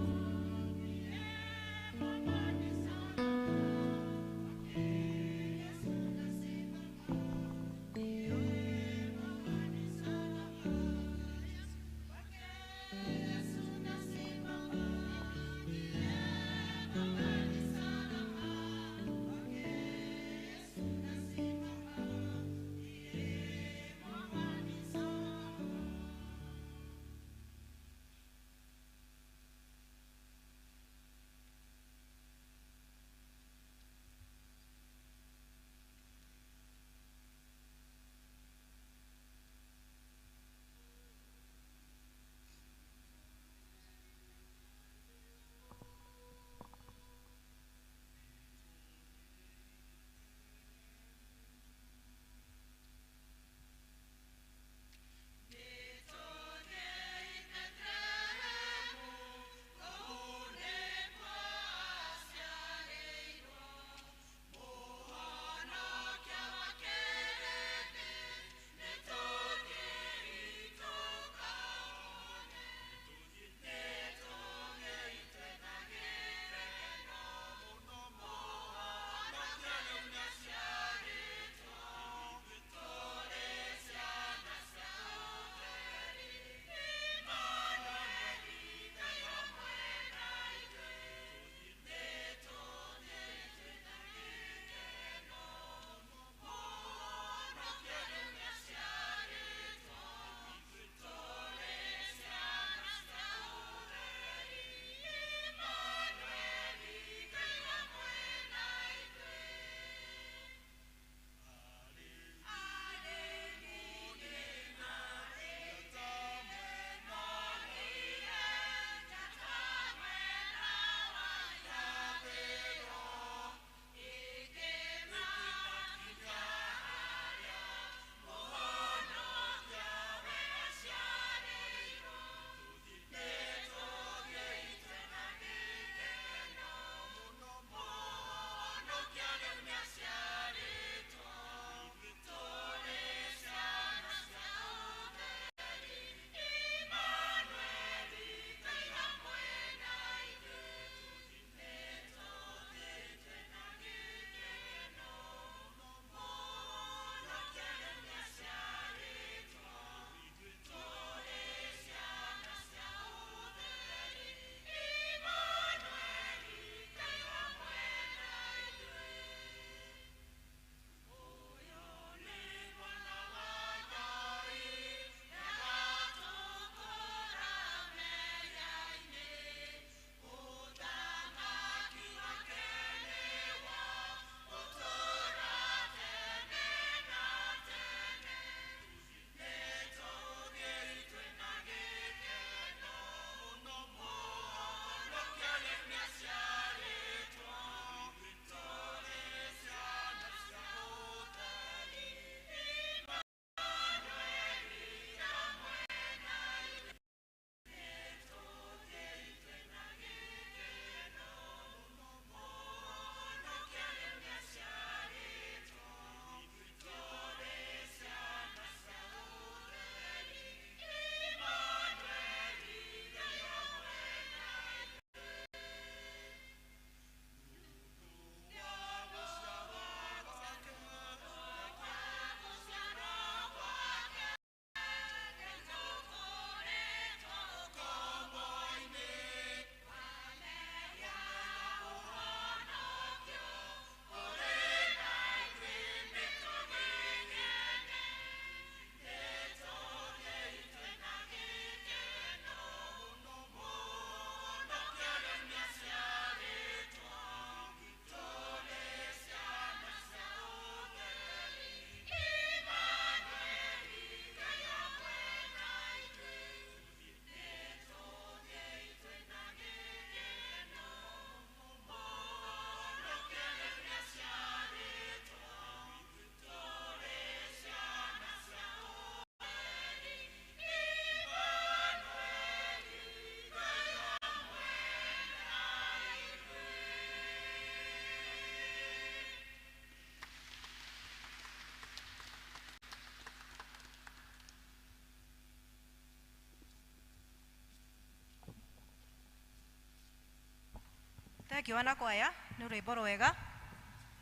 Thengiũ wana kwaya nĩ rwĩmbo rwega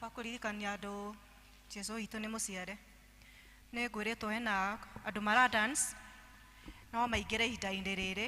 wa kũririkania andũ Jesũ witũ nĩ mũciare. Nĩ ngwĩrĩtwo hena andũ mara dance no maingĩre ihinda-inĩ rĩrĩ.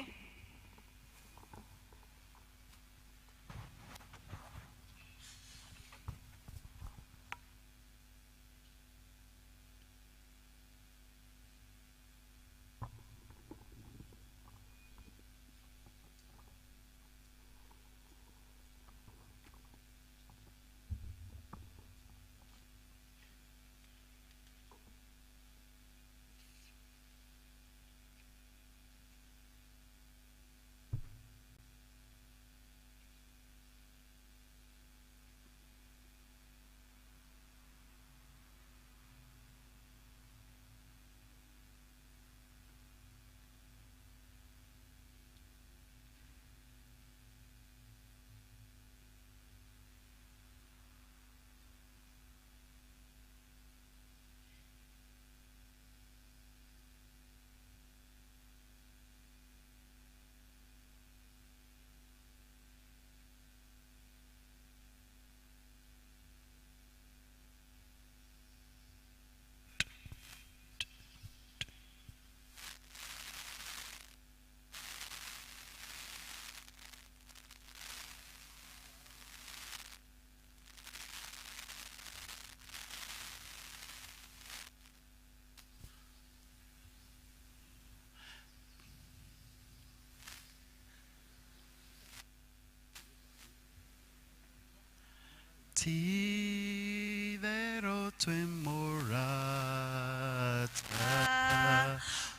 Ti vero twimorata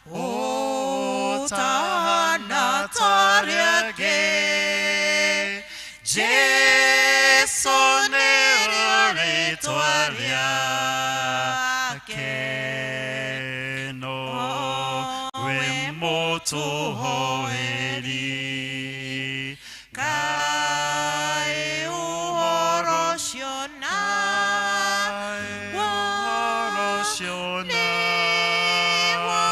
o tana tariage Jesu nere twariake no we moto hoeri
Kai uhoro ũcio nĩguo wa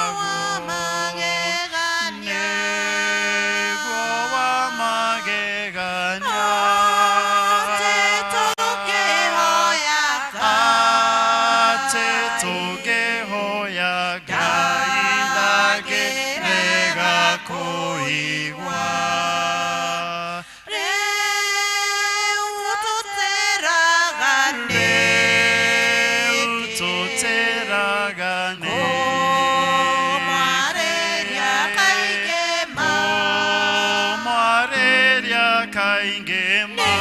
magegania atĩ tũkĩhoya
Ngai ndangĩrega kũigua.
Rĩu tũtĩraga
Rĩu
nĩkĩ
tũtĩraga nĩkĩ?
Kũmwarĩria kaingĩ ma
Kũmwarĩria kaingĩ ma.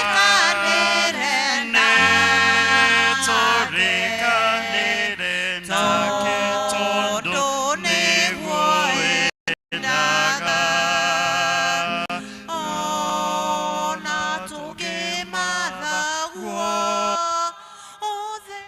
Nĩtũrĩkanĩre nake
Nĩtũrĩkanĩre nake tondũ
tondũ
nĩguo
nĩguo
endaga.
Ona tũngĩmatha guo othe.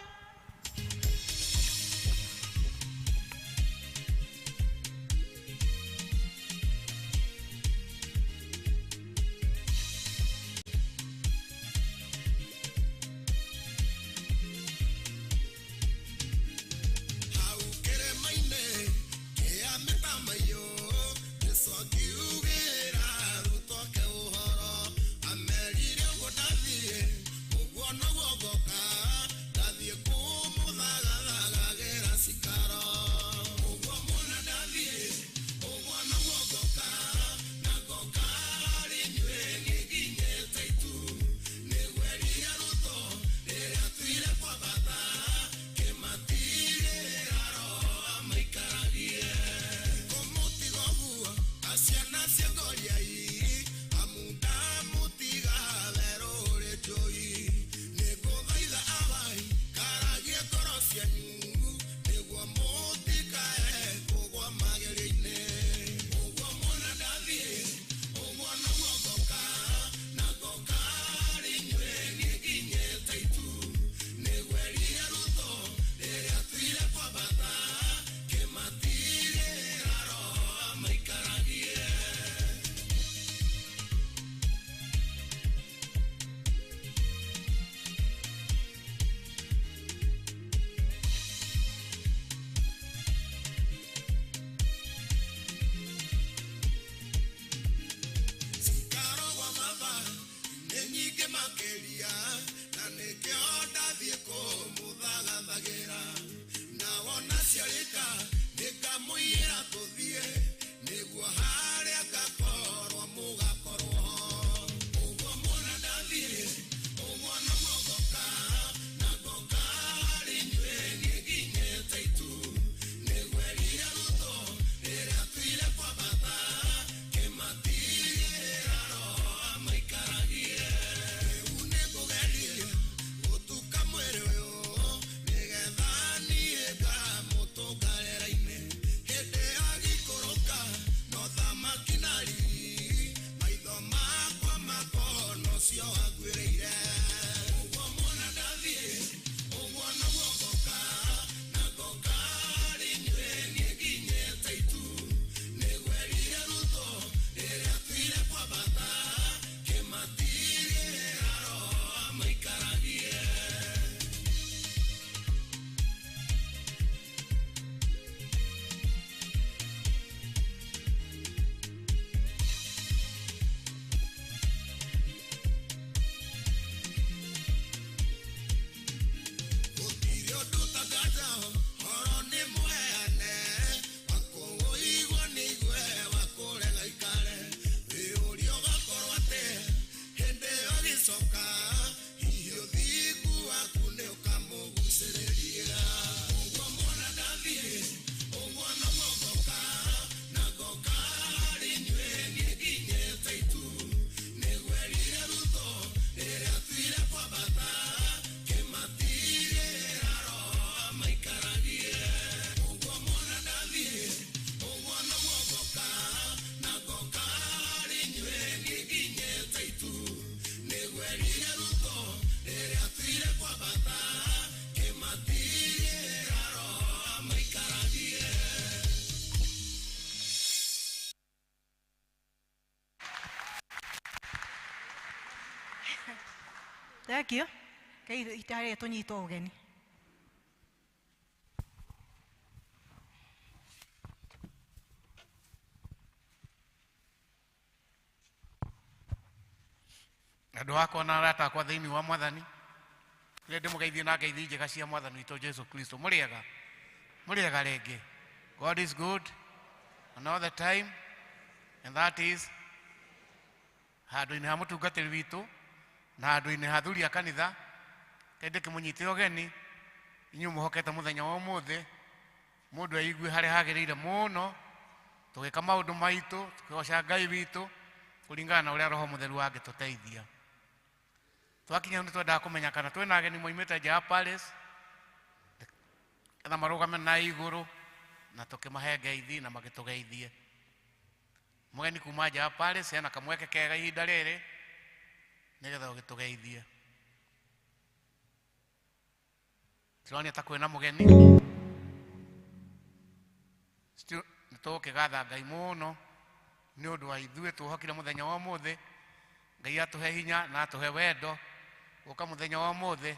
Thank you. Kei itarĩ tũnyitwo ũgeni.
Andũ akwa na arata akwa thĩinĩ wa mwathani rĩrĩa ndĩmũgeithie na ngeithi njega cia mwathani witũ Jesu Kristo. Mũrĩega, mũrĩega rĩngĩ. God is good and all the time, and that is handũ-inĩ ha mũtungatĩri witũ na handũ-inĩ ha athuri a kanitha. Ngai ndĩkĩmũnyite ũgeni inyuĩ mũhokete mũthenya wa ũmũthĩ mũndũ eigue harĩa hagĩrĩire mũno, tũgĩka maũndũ maitũ tũkĩgoca Ngai witũ kũringana na ũrĩa Roho Mũtheru angĩtũteithia. Twakinya nĩ twendaga kũmenya kana twĩna ageni moimĩte nja ya Paris ketha marũgame na igũrũ na tũkĩmahe ngeithi na magĩtũgeithie. Mũgeni kuma nja ya Paris hena kamweke kega ihinda rĩrĩ nĩgetha ũgĩtũgeithie. Tũronia ta kwĩna mũgeni. Nĩ tũgũkĩgatha Ngai mũno nĩ ũndũ wa ithuĩ tũhokire mũthenya wa ũmũthĩ. Ngai atũhe hinya na atũhe wendo gũka mũthenya wa ũmũthĩ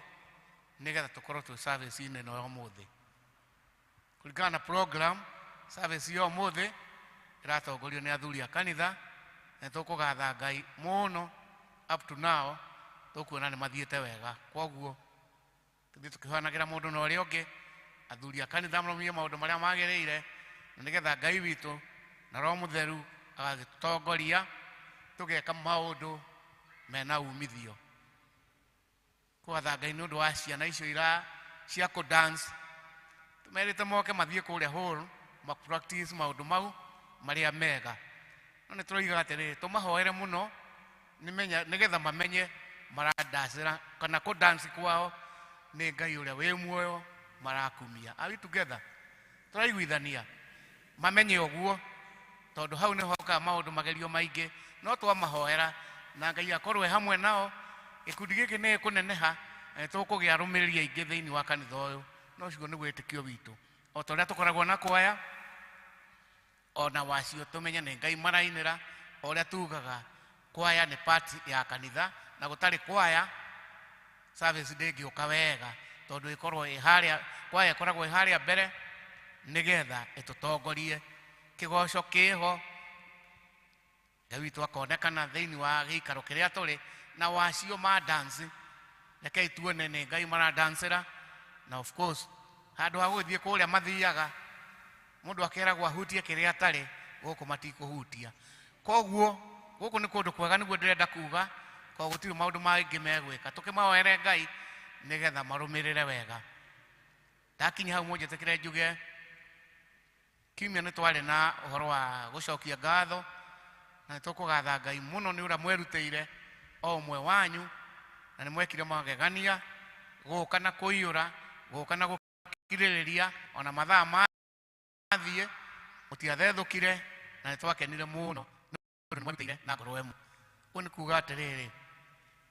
nĩgetha tũkorwo twĩ service-inĩ ĩno ya ũmũthĩ. Kũringana na program, service ya ũmũthĩ ĩratongorio nĩ athuri a kanitha na tũkũgatha Ngai mũno. Up to now tũkuona nĩ mathiĩte wega, kwoguo tũthiĩ tũkĩhoyanagĩra mũndũ na ũrĩa ũngĩ. Athuri a kanitha marũmie maũndũ marĩa magĩrĩire na nĩgetha Ngai witũ na Roho Mũtheru agagĩtũtongoria tũgeka maũndũ mena umithio. Kũgatha Ngai nĩ ũndũ wa ciana icio ira cia kũ dance, tũmerĩte moke mathiĩ kũrĩa hall ma practice maũndũ mau marĩa mega, no nĩ tũroiga atĩrĩrĩ tũmahoere mũno nĩgetha mamenye maradacĩra kana kũ dance kwao nĩ Ngai ũrĩa wĩ muoyo marakumia. Are we together? Tũraiguithania mamenye ũguo tondũ hau nĩho hokaga maũndũ magerio maingĩ, no twamahoera na Ngai akorwo e hamwe nao. Gĩkundi gĩkĩ nĩ gĩkũneneha na nĩtũkũgĩa arũmĩrĩri aingĩ thĩinĩ wa kanitha ũyũ. No ũcio nĩguo wĩtĩkio witũ, o ta ũrĩa tũkoragwo na kwaya ona wacio tũmenye nĩ Ngai marainĩra. O ũrĩa tugaga kwaya nĩ part ya kanitha, na gũtarĩ kwaya service ndĩngĩũka wega tondũ ĩkorwo ĩ harĩa, kwaya ĩkoragwo ĩ harĩa mbere nĩgetha ĩtũtongorie. Kĩgoco kĩho, Ngai witũ akonekana thĩinĩ wa gĩikaro kĩrĩa tũrĩ na wacio ma dance. Rekei tuone nĩ Ngai maradancĩra, na of course handũ ha gũgĩthiĩ kũrĩa mathiaga mũndũ akeragwo ahutie kĩrĩa atarĩ, gũkũ matikũhutia. Koguo gũkũ nĩ kũndũ kwega, nĩguo ndĩrenda kuga, koguo gũtirĩ maũndũ mangĩ megwĩka. Tũkĩmahoere Ngai nĩgetha marũmĩrĩre wega. Ndakinya hau mũnjĩtĩkĩre njuge kiumia nĩ twarĩ na ũhoro wa gũcokia ngatho na nĩ tũkũgatha Ngai mũno nĩ ũrĩa mwerutĩire o ũmwe wanyu na nĩ mwekire magegania gũka na kũiyũra, gũka na gũkirĩrĩria ona mathaa mathiĩ mũtiathethũkire na nĩ twakenire mũno nĩ ũndũ nĩ mwerutĩire na ngoro ĩmwe. Ũguo nĩ kuga atĩrĩrĩ,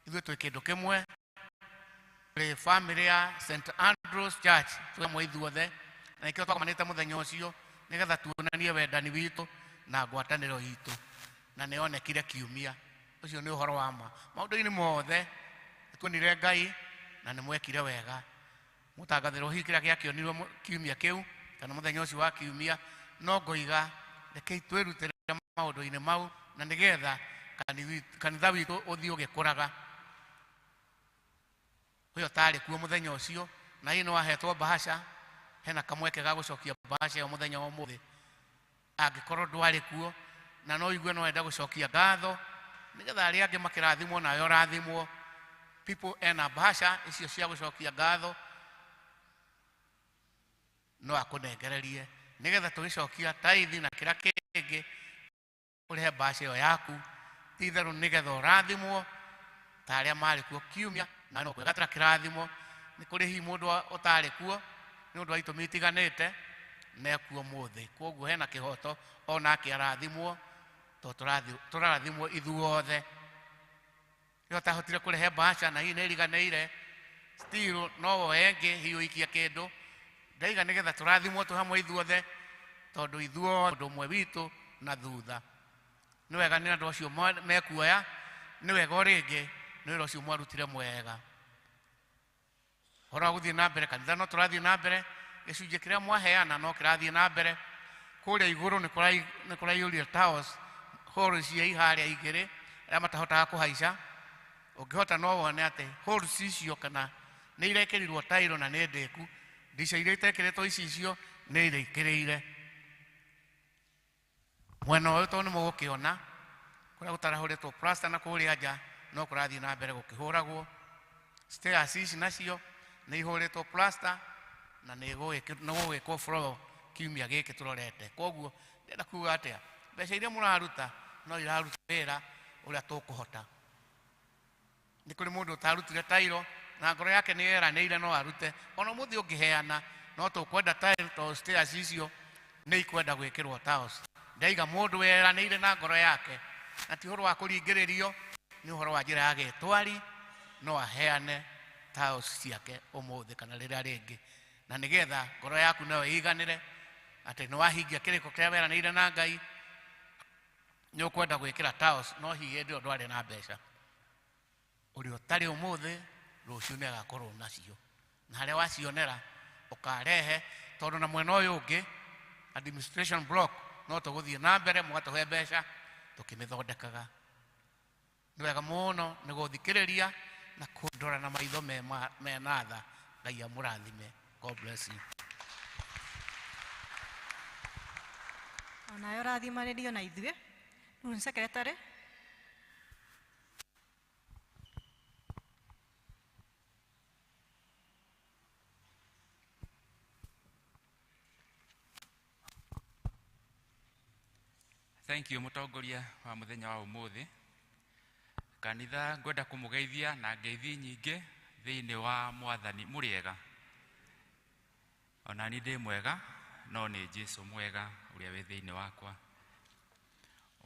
ithuĩ twĩ kĩndũ kĩmwe, tũrĩ family ya St Andrews Church, twĩ hamwe ithuothe, na nĩkĩo twakomanĩte mũthenya ũcio nĩgetha tuonanie wendani witũ na ngwatanĩro itũ, na nĩyonekire kiumia. Ũcio nĩ ũhoro wa ma. Maũndũ-inĩ mothe nĩtuonire Ngai na nĩmwekire wega. Mũtangathĩrwo hihi kĩrĩa gĩakĩonirwo kiumia kĩu kana mũthenya ũcio wa kiumia, no ngoiga rekei twĩrutĩre maũndũ-inĩ mau na nĩgetha kanitha witũ ũthiĩ ũgĩkũraga. Ũyũ ũtarĩ kuo mũthenya ũcio na hihi nĩwahetwo bahasha, hena kamweke ga gũcokia bahasha ĩyo mũthenya wa ũmũthĩ. Angĩkorwo ndwarĩ kuo na no igue no wenda gũcokia ngatho nĩgetha arĩa angĩ makĩrathimwo nawe ũrathimwo. People ena bahasha icio cia gũcokia ngatho no akũnengererie nĩgetha tũgĩcokia taithi na kĩrĩa kĩngĩ ũrĩhe bahasha ĩyo yaku, ti itherũ nĩgetha ũrathimwo ta arĩa marĩ kuo kiumia na no kwĩgatĩra kĩrathimo. Nĩ kũrĩ hihi mũndũ ũtarĩ kuo nĩ ũndũ wa itũmi itiganĩte na ekuo mũthĩ, kwoguo hena kĩhoto onake arathimwo tondũ tũrathimwo ithuothe. Rĩrĩa ũtahotire kũrehe bahasha na hihi nĩ ĩriganĩire, still no woe ĩngĩ hihi ũikie kĩndũ. Ndaiga nĩgetha tũrathimwo twĩ hamwe ithuothe tondũ ithuothe ũndũ ũmwe witũ na thutha. Nĩ wega nĩ andũ acio mekuoya, nĩ wega o rĩngĩ nĩ wĩra ũcio mwarutire mwega. Ũhoro wa gũthiĩ na mbere kanitha no tũrathiĩ na mbere, gĩcunjĩ kĩrĩa mwaheana no kĩrathiĩ na mbere. Kũrĩa igũrũ nĩ kũraiyũria tiles, hall cia iharĩa igĩrĩ, arĩa matahotaga kũhaica. Ũngĩhota no wone atĩ halls icio kana nĩ irekĩrirwo tairo na nĩ ndĩku, ndica iria itekĩrĩtwo icicio nĩ irĩkĩrĩire. Mwena ũyũ tondũ nĩ mũgũkĩona kũrĩa gũtarahũrĩtwo plaster na kũrĩa nja no kũrathiĩ na mbere gũkĩhũragwo. Stairs ici nacio nĩ ihũrĩtwo plaster na nĩ gũgwĩkwo floor kiumia gĩkĩ tũrorete. Koguo ndĩrenda kuga atĩa, mbeca iria mũraruta no iraruta wĩra ũrĩa tũkũhota. Nĩ kũrĩ mũndũ ũtarutire tairo na ngoro yake nĩ yeranĩire no arute, ona ũmũthĩ ũngĩheana no tũkwenda tairo tondũ stairs icio nĩ ikwenda gwĩkĩrwo tiles. Ndaiga mũndũ weranĩire na ngoro yake na ti ũhoro wa kũringĩrĩrio, nĩ ũhoro wa njĩra ya gĩtwari, no aheane tiles ciake ũmũthĩ kana rĩrĩa rĩngĩ, na nĩgetha ngoro yaku nayo ĩiganĩre atĩ nĩ wahingia kĩrĩko kĩrĩa weranĩire na Ngai. Nĩ ũkwenda gwĩkĩra tiles no hihi hĩndĩ ĩyo ndwarĩ na mbeca, ũrĩa ũtarĩ ũmũthĩ rũciũ nĩ agakorwo nacio, na harĩa wacionera ũkarehe, tondũ na mwena ũyũ ũngĩ administration block no tũgũthiĩ na mbere mũgatũhe mbeca tũkĩmĩthondekaga. Nĩ wega mũno nĩ gũthikĩrĩria na kũndora na maitho mena tha. Ngai amũrathime. God bless you.
Onawe ũrathimanĩrio na ithuĩ. Rĩu nĩ secretary.
Thank you mũtongoria wa mũthenya wa ũmũthĩ. Kanitha ngwenda kũmũgeithia na ngeithi nyingĩ thĩinĩ wa Mwathani. Mũrĩega? Ona niĩ ndĩ mwega, no nĩ Jesũ mwega ũrĩa wĩ thĩinĩ wakwa.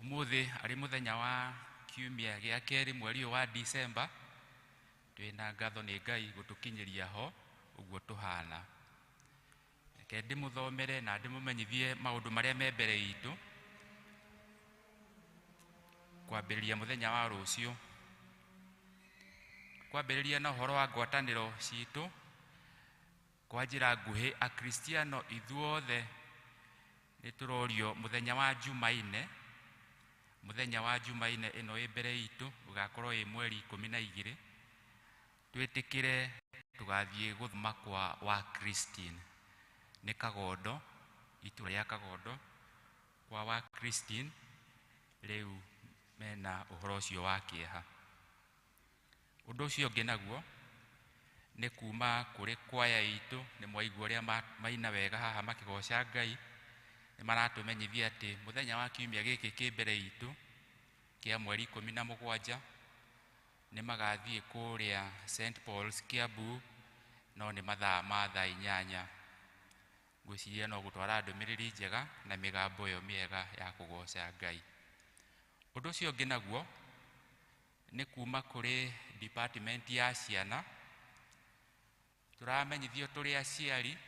Ũmũthĩ arĩ mũthenya wa kiumia gĩa kerĩ mweri ũyũ wa December, twĩna ngatho nĩ Ngai gũtũkinyĩria ho ũguo tũhana. Reke ndĩmũthomere na ndĩmũmenyithie maũndũ marĩa me mbere itũ kwambĩrĩria mũthenya wa rũciũ. Kwambĩrĩria na ũhoro wa ngwatanĩro citũ kwa njĩra nguhĩ, Akristiano ithuothe nĩ tũrorio mũthenya wa Jumaine, mũthenya wa Jumaine ĩno ĩ mbere itũ ũgakorwo ĩ mweri 12, twĩtĩkĩre tũgathiĩ gũthoma kwa wa Christine nĩ Kagondo, itũra rĩa Kagondo kwa wa Christine, rĩu mena ũhoro ũcio wa kĩeha. Ũndũ ũcio ũngĩ naguo nĩ kuma kũrĩ kwaya itũ, nĩ mwaigua ũrĩa maina wega haha makĩgoca Ngai, nĩ maratũmenyithia atĩ mũthenya wa kiumia gĩkĩ kĩ mbere itũ kĩa mweri 17 nĩ magathiĩ kũrĩa St Paul's Kiambu, no nĩ mathaa ma thaa 8. Ngwĩciria no gũtwara ndũmĩrĩri njega na mĩgambo ĩyo mĩega ya kũgoca Ngai. Ũndũ ũcio ũngĩ naguo nĩ kuma kũrĩ department ya ciana, tũramenyithio tũrĩ aciari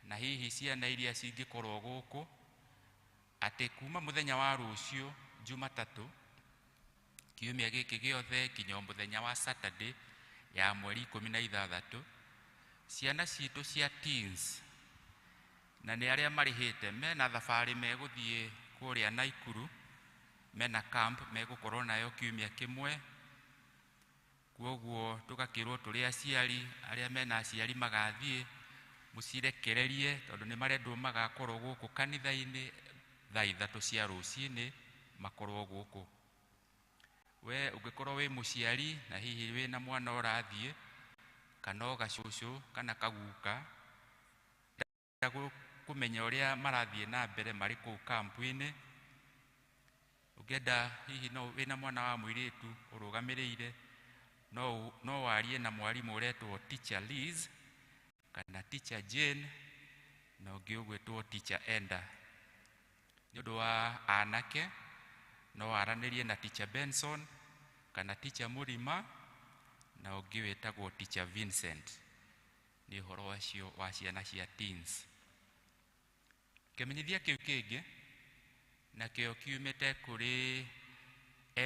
na hihi ciana iria cingĩkorwo gũkũ atĩ kuma mũthenya wa rũciũ Jumatatũ kiumia gĩkĩ gĩothe kinya mũthenya wa Saturday ya mweri 16, ciana citũ cia teens na nĩ arĩa marĩhĩte mena thabarĩ megũthiĩ kũrĩa Naikuru, mena camp megũkorwo nayo kiumia kĩmwe. Kwoguo tũgakĩrwo tũrĩ aciari arĩa mena aciari magathiĩ mũcirekererie, tondũ nĩ marendwo magakorwo gũkũ kanitha-inĩ thaa 3 cia rũcinĩ makorwo gũkũ. We ũngĩkorwo wĩ mũciari na hihi wĩna mwana ũrathiĩ kana o gacũcũ kana kaguka, kũmenya ũrĩa marathiĩ na mbere marĩ kũu kampu-inĩ, ũngĩenda hihi no wĩna mwana wa mũirĩtu ũrũgamĩrĩire, no warie na mwarimũ ũretwo Teacher Liz kana Teacher Jane na ũngĩ ũgwĩtwo Teacher Enda. Nĩ ũndũ wa anake no waranĩrie na Teacher Benson kana Teacher Mũrima na ũngĩ wĩtagwo Teacher Vincent. Nĩ ũhoro wacio wa ciana cia teens. Kĩmenyithia kĩu kĩngĩ nakĩo kiumĩte kũrĩ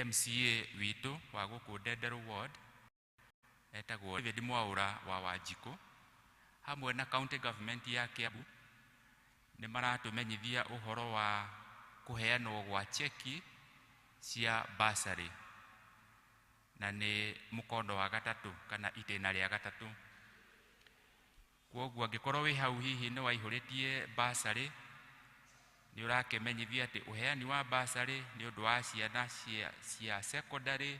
MCA witũ wa gũkũ Ndenderũ Ward, etagwo David Mwaũra wa Wanjikũ. Hamwe na county government ya Kiambu nĩ maratũmenyithia ũhoro wa kũheanwo gwa cheki cia bursary, na nĩ mũkondo wa gatatũ kana itĩna rĩa gatatũ. Kwoguo angĩkorwo wĩ hau hihi nĩ waihũrĩtie bursary, nĩ ũrakĩmenyithio atĩ ũheani wa bursary nĩ ũndũ wa ciana cia secondary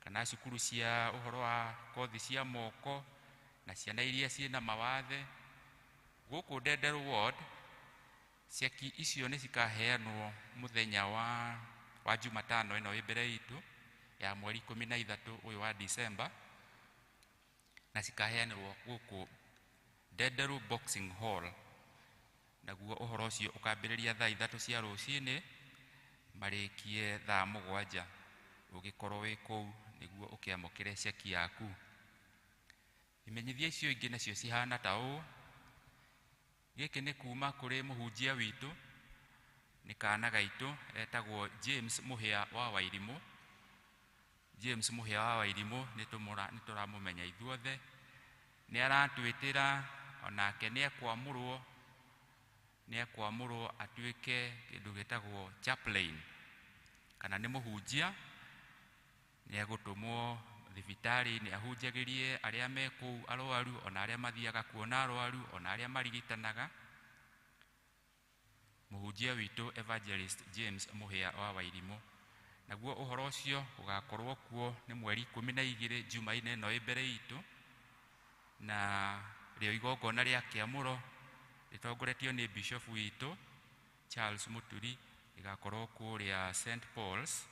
kana cukuru cia ũhoro wa kothi cia moko na ciana iria ciĩna mawathe. Gũkũ Ndenderu ward ceki icio nĩ cikaheanwo mũthenya wa Jumatano ĩno ĩ mbere itũ ya mweri 13 ũyũ wa December, na cikaheanĩrwo gũkũ Ndenderu Boxing Hall. Naguo ũhoro ũcio ũkambĩrĩria thaa 3 cia rũcinĩ marĩkie thaa 7. Ũgĩkorwo wĩ kũu nĩguo ũkĩamũkĩre ceki yaku. Imenyithia icio ingĩ nacio cihana ta ũũ. Gĩkĩ nĩ kuma kũrĩ mũhunjia witũ, nĩ kana gaitũ etagwo James Mũhĩa wa Wairimũ. James Mũhĩa wa Wairimũ nĩ tũramũmenya ithuothe. Nĩ aratwĩtĩra onake nĩ ekwamũrwo atuĩke kĩndũ gĩtagwo chaplain kana nĩ mũhunjia. Nĩ egũtũmwo thibitarĩ nĩ ahunjagĩrie arĩa me kũu arwaru, ona arĩa mathiaga kuona arwaru, ona arĩa marigitanaga. Mũhunjia witũ Evangelist James Mũhĩa wa Wairimũ. Naguo ũhoro ũcio ũgakorwo kuo nĩ mweri 12 Jumaine ĩno ĩ mbere itũ, na rĩo igongona rĩa kĩamũro rĩtongoretio nĩ Bishop witũ Charles Muturi, rĩgakorwo kũrĩa St Paul's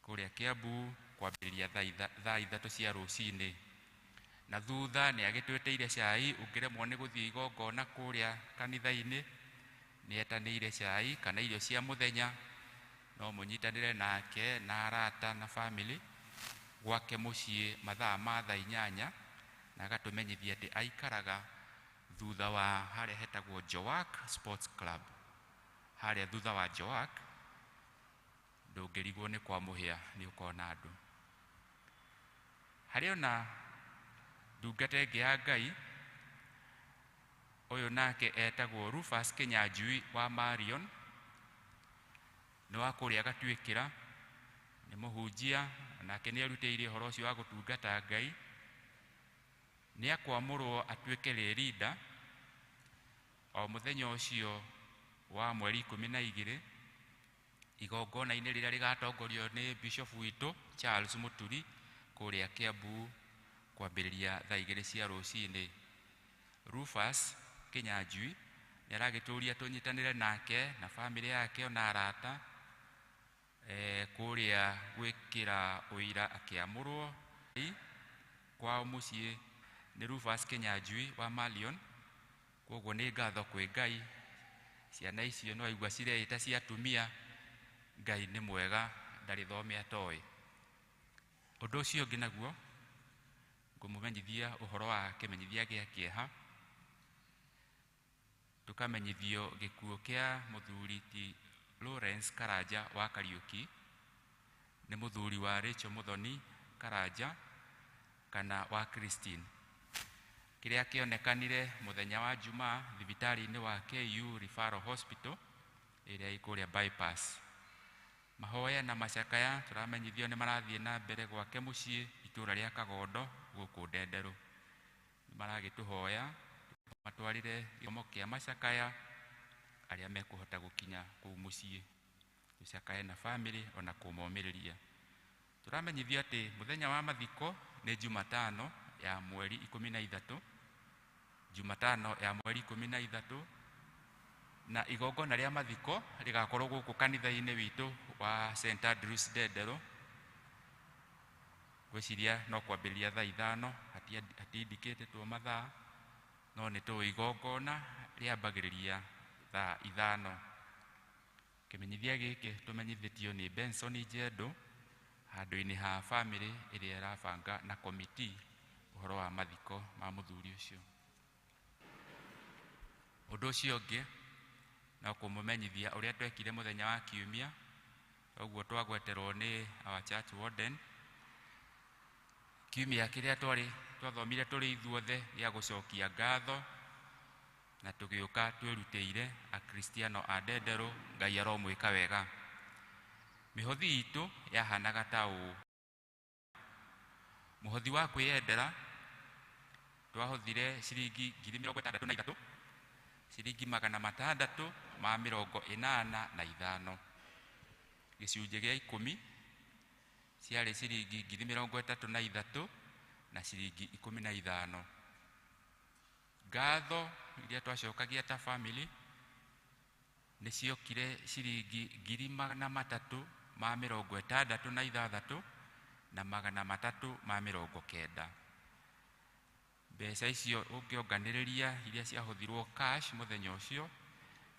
kũrĩa Kiambu kwambĩrĩria thaa 3 cia rũcinĩ. Na thutha nĩ agĩtwĩtĩire cai, ũngĩremwo nĩ gũthiĩ igongona kũrĩa kanitha-inĩ nĩ etanĩire cai kana irio cia mũthenya, no mũnyitanĩre nake na arata na family gwake mũciĩ mathaa ma thaa 8, na agatũmenyithia atĩ aikaraga thutha wa harĩa hetagwo Joak Sports Club, harĩa thutha wa Joak. Ndũngĩrigwo nĩ kwa Mũhĩa nĩ ũkona andũ. Harĩ ona ndungata ĩngĩ ya Ngai, ũyũ nake etagwo Rufus Kinyanjui wa Marion, nĩ wa kũrĩa Gatuĩkĩra, nĩ mũhunjia, nake nĩ erutĩire ũhoro ũcio wa gũtungata Ngai. Nĩ akwamũrwo atuĩke leader o mũthenya ũcio wa mweri 12 igongona-inĩ rĩrĩa rĩgatongorio nĩ Bishop witũ Charles Muturi kũrĩa Kiambu kwambĩrĩria thaa 2 cia rũcinĩ. Rufus Kinyanjui nĩ aragĩtũria tũnyitanĩre nake na family yake ona arata kũrĩa gwĩkĩra ũira akĩamũrwo kwao mũciĩ nĩ Rufus Kinyanjui wa Marion. Kwoguo nĩ ngatho kwĩ Ngai, ciana icio no aigua cireĩta cia atumia. Ngai nĩ mwega, ndarĩ thome atoĩ. Ũndũ ũcio ũngĩ naguo ngũmũmenyithia ũhoro wa kĩmenyithia gĩa kĩeha. Tũkamenyithio gĩkuũ kĩa mũthuri ti Lawrence Karanja wa Kariũki, nĩ mũthuri wa Rachel Muthoni Karanja kana wa Christine, kĩrĩa kĩonekanire mũthenya wa Jumaa thibitarĩ-inĩ wa KU Referral Hospital ĩrĩa ĩ kũrĩa bypass. Mahoya na macakaya tũramenyithio nĩ marathiĩ na mbere gwake mũciĩ itũũra rĩa Kagondo gũkũ Ndenderu. Nĩ maragĩtũhoya matwarire gĩthomo kĩa macakaya arĩa mekũhota gũkinya kũu mũciĩ, tũcakaye na family ona kũmomĩrĩria. Tũramenyithio atĩ mũthenya wa mathiko nĩ Jumatano ya mweri 13, Jumatano ya mweri 13, na igongona rĩa mathiko rĩgakorwo gũkũ kanitha-inĩ witũ wa St Andrews Ndenderu. Ngwĩciria no kwambĩrĩria thaa 5, hatindikĩtĩtwo mathaa, no nĩ tũĩ igongona rĩambagĩrĩria thaa 5. Kĩmenyithia gĩkĩ tũmenyithĩtio nĩ Benson Njendo handũ-inĩ ha family ĩrĩa ĩrabanga na komiti ũhoro wa mathiko ma mũthuri ũcio. Ũndũ ũcio ũngĩ no kũmũmenyithia ũrĩa twekire mũthenya wa kiumia, ũguo twagweterwo nĩ our church warden. Kiumia kĩrĩa twarĩ twathomire tũrĩ ithuothe gĩa gũcokia ngatho na tũgĩũka twĩrutĩire Akristiano a Ndenderũ. Ngai aromwĩka wega. Mĩhothi itũ yahanaga ta ũũ: mũhothi wa kwĩyendera twahothire ciringi 63,000, ciringi 685. Gĩcunjĩ gĩa 10 ciarĩ ciringi 33,000 na ciringi 15. Ngatho iria twacokagia ta family nĩ ciokire ciringi 366,390. Mbeca icio ũngĩonganĩrĩria iria ciahũthirwo cash mũthenya ũcio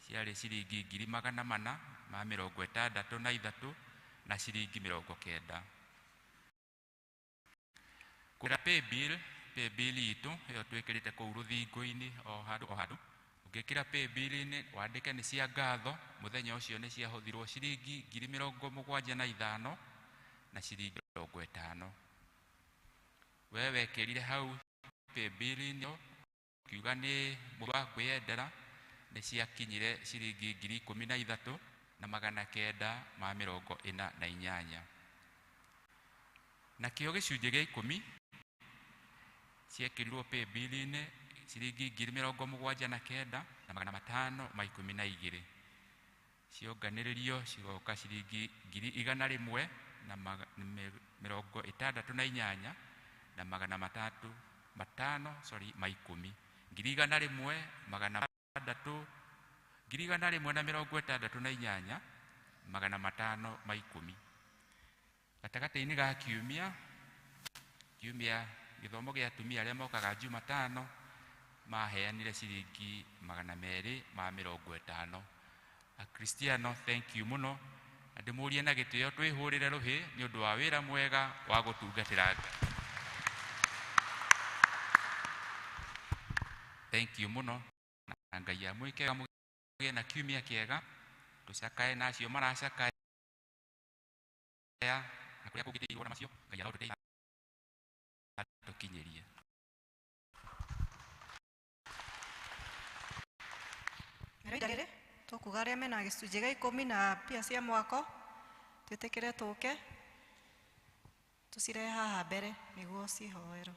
ciarĩ ciringi 463 na ciringi 90. Kũrĩa paybill itũ ĩyo twĩkĩrĩte kũu rũthingo-inĩ o handũ o handũ, ũngĩkĩra paybill-inĩ wandĩke nĩ cia ngatho, mũthenya ũcio nĩ ciahũthirwo ciringi 75,000 na ciringi 50. We wekĩrire hau paybill-inĩ ũkiuga nĩ mũndũ wa kwĩyendera, nĩ ciakinyire ciringi 13,948. Nakĩo gĩcunjĩ gĩa 10 ciekĩrirwo paybill-inĩ ciringi 79,512. Cionganĩrĩrio cigoka ciringi 168 na 305 sorry ma 10 1,100 168 510. Gatagatĩ-inĩ ga kiumia gĩthomo gĩa atumia arĩa mokaga Jumatano maheanire ciringi 250. Akristiano, thank you mũno, na ndĩmũrie na gĩtĩo twĩhũrĩre rũhĩ nĩ ũndũ wa wĩra mwega wa gũtungatĩra Ngai. Thank you mũno, na Ngai amwĩke mũgĩe na kiumia kĩega, tũcakae na acio maracakaya, na kũrĩa kũngĩteithio na macio Ngai arotũteithia tũkinyĩrie.
Ihinda rĩrĩ tũkuga arĩa mena gĩcunjĩ gĩa 10 na mbia cia mwako twĩtĩkĩre tũke tũcirehe haha mbere nĩguo cihoerwo.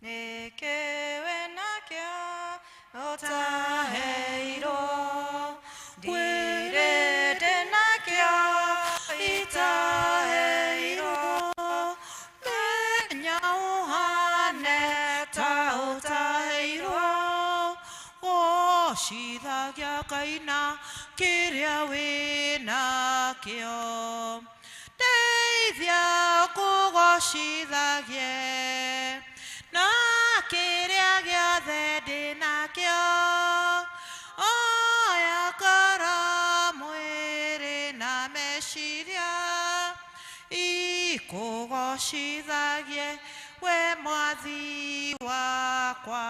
Nĩkĩ wĩnakĩo ũtaheirwo? Ndirĩ ndĩnakĩo itaheirwo.
Menya ũhane ta ũtaheirwo, gũcithagia Ngai na kĩrĩa wĩnakĩo. Ndeithia kũgocithagie na kĩrĩa gĩothe ndĩnakĩo. Oya ngoro, mwĩrĩ na meciria ikũgocithagie we Mwathi wakwa.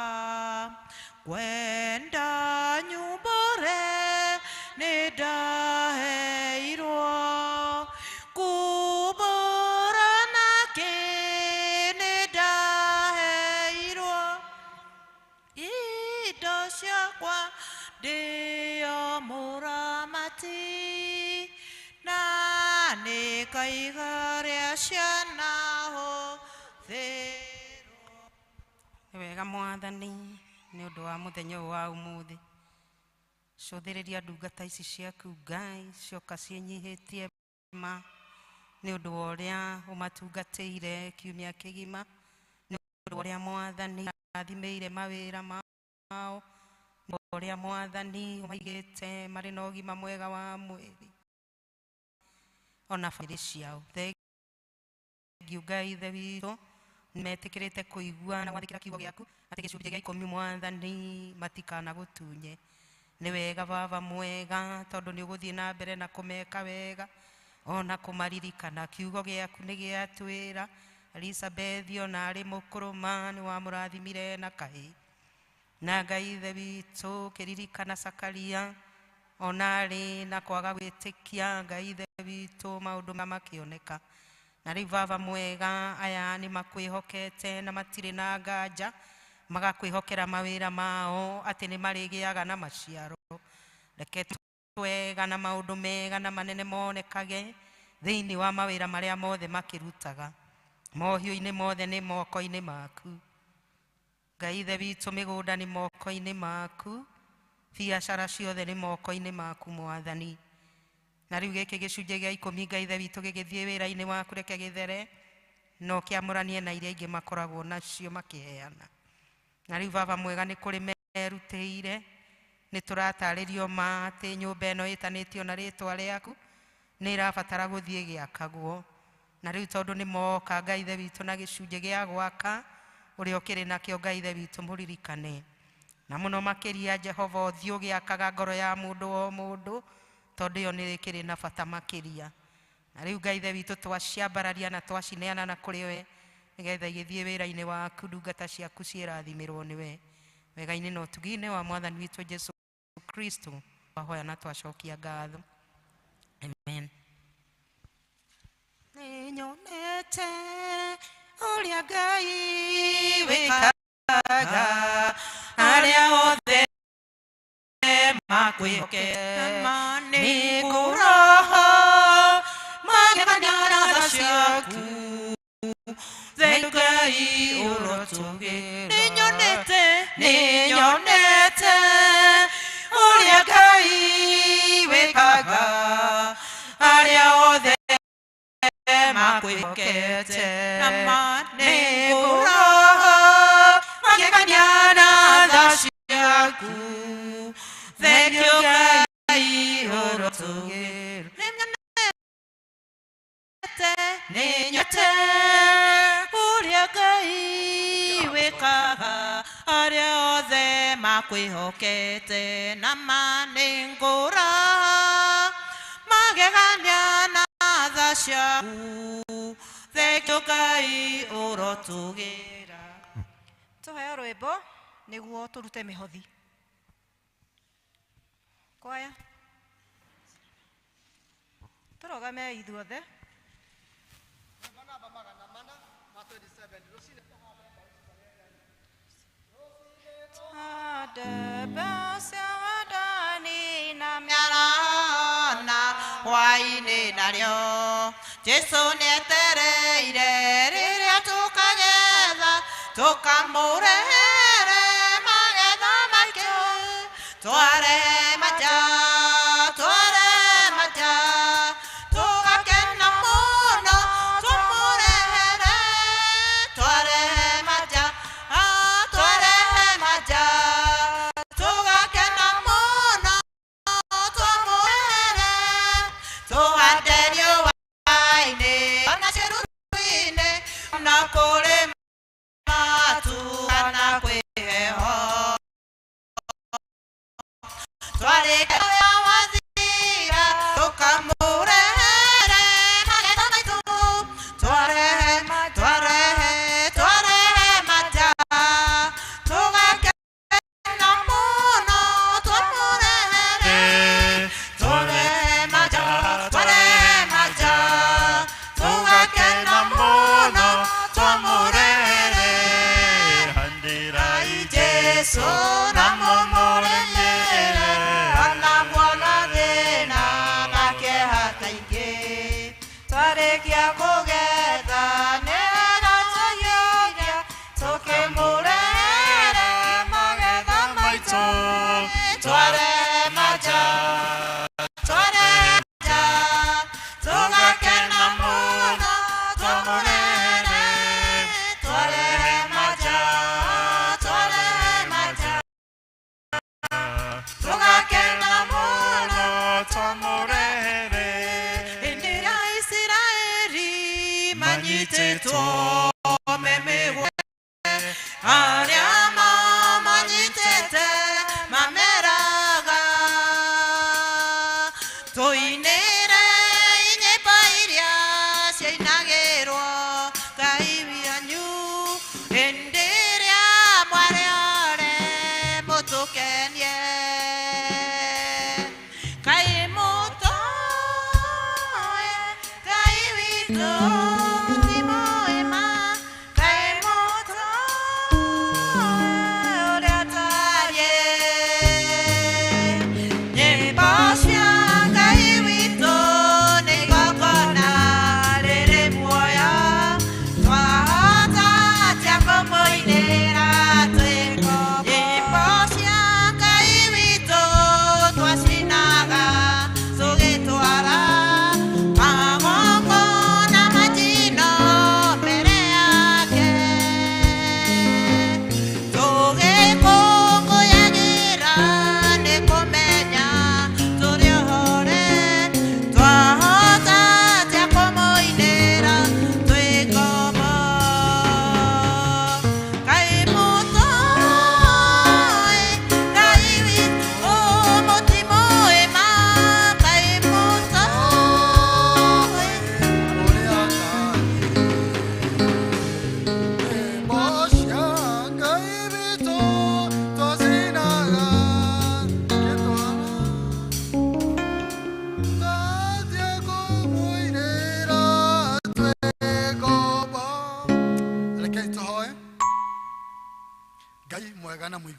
Kwenda nyumbũre nĩ ndaheirwo, kumbũra nakĩ nĩ ndaheirwo. Indo ciakwa ndĩo mũramati, na nĩngaiga rĩa ciana hũthĩrwo.
Nĩ wega Mwathani nĩ ũndũ wa mũthenya ũyũ wa ũmũthĩ. Cũthĩrĩria ndungata ici ciaku Ngai, cioka ciĩnyihĩtie ma nĩ ũndũ wa ũrĩa ũmatungatĩire kiumia kĩgima, nĩ ũndũ wa ũrĩa Mwathani athimĩire mawĩra mao, nĩ ũndũ wa ũrĩa Mwathani ũmaigĩte marĩ na ũgima mwega wa mwĩrĩ ona bamĩrĩ ciao. Thengiũ Ngai Ithe witũ, nĩmetĩkĩrĩte kũigua na gwathĩkĩra kiugo gĩaku atĩ gĩcunjĩ gĩa 10 Mwathani matikanagũtunye. Nĩ wega Baba mwega, tondũ nĩ ũgũthiĩ na mbere na kũmeka wega ona kũmaririkana. Kiugo gĩaku nĩ gĩatwĩra Elizabeth ona arĩ mũkũrũma nĩ wamũrathimire na kahĩĩ. Na Ngai Ithe witũ kĩririkana Zakaria ona arĩ na kwaga gwĩtĩkia, Ngai Ithe witũ maũndũ makĩoneka. Na rĩu baba mwega, aya nĩ makwĩhokete na matirĩ na nganja, magakwĩhokera mawĩra mao atĩ nĩ marĩgĩaga na maciaro. Reke twega na maũndũ mega na manene monekage thĩinĩ wa mawĩra marĩa mothe makĩrutaga. Mohiũ-inĩ mothe nĩ moko-inĩ maku. Ngai Ithe witũ, mĩgũnda nĩ moko-inĩ maku, biacara ciothe nĩ moko-inĩ maku Mwathani. Na rĩu gĩkĩ gĩcunjĩ gĩa 10 Ngai Ithe witũ gĩgĩthiĩ wĩra-inĩ waku, reke gĩthere no kĩamũranie na iria ingĩ makoragwo nacio makĩheana. Na rĩu baba mwega, nĩ kũrĩ merutĩire, nĩ tũratarĩrio ma atĩ nyũmba ĩno ĩtanĩtio na rĩtwa rĩaku nĩ ĩrabatara gũthiĩ gĩakagwo. Na rĩu tondũ nĩ moka Ngai Ithe witũ na gĩcunjĩ gĩa gwaka ũrĩa ũkĩrĩ nakĩo, Ngai Ithe witũ mũririkane. Na mũno makĩria Jehova, ũthiĩ ũgĩakaga ngoro ya mũndũ o mũndũ, tondũ ĩyo nĩ ĩkĩrĩ na bata makĩria. Na rĩu Ngai Ithe witũ twaciambararia na twacineana na kũrĩ we, nĩgetha igĩthiĩ wĩra-inĩ waku, ndungata ciaku ciĩrathimĩrwo nĩwe. Wega-inĩ na ũtugi-inĩ wa Mwathani witũ Jesu Kristo twahoya na twacokia ngatho. Amen. Nĩnyonete ũrĩa Ngai wĩkaga arĩa othe makwĩhokete, nĩ kũroho magegania na tha ciaku. Thengiũ Ngai ũrotũgĩra. Nĩnyonete, nĩnyonete ũrĩa Ngai wĩkaga arĩa othe makwĩhokete, nĩ kũroho magegania na tha ciaku. Thengiũ Ngai ũrotũgĩra. Nĩnyonete ũrĩa Ngai wĩkaga arĩa othe makwĩhokete, na ma nĩngũra magegania na tha ciaku. Thengiũ Ngai ũrotũgĩra.
Tũheo rwĩmbo nĩguo tũrute mĩhothi. Kwaya, tũrũgame ithuothe.
Mĩarana hwaĩ-inĩ narĩo Jesu nĩetereire rĩrĩa tũkagetha, tũkamũrehere magetha maitũ. Tware maja, tware maja, tũgakena mũno tũmũrehere. Tware maja, ah, tware maja, tũgakena mũno tũmũrehere. Tũhande riũa-inĩ ona ciĩruru-inĩ, ona kũrĩ matu kana kwĩ heho. Twarĩkia wĩra wathira, tũkamũrehere magetha maitũ. Twarehe, twarehe, twarehe maja, tũgakena mũno tũmũrehere. Twarehe maja, twarehe maja, tũgakena mũno tũmũrehere.
Handirai
Jesu na mũmũrĩmĩre, ona muona thĩna na kĩeha kaingĩ. Twarĩkia kũgetha nĩwega tũiyũria, tũkĩmũrehere magetha maitũ. Twarehe maja, twarehe maja, tũgakena mũno tũmũrehere. Twarehe maja, twarehe maja, tũgakena mũno
tũmũrehere.
Hĩndĩ ĩrĩa Isiraeli manyitĩtwo me mĩgwate, arĩa mamanyitĩte mameraga, tũinĩre nyĩmbo iria ciainagĩrwo Ngai wanyu hĩndĩ ĩrĩa mwarĩ ore mũtũkenie. Ngai mũtoe Ngai witũ.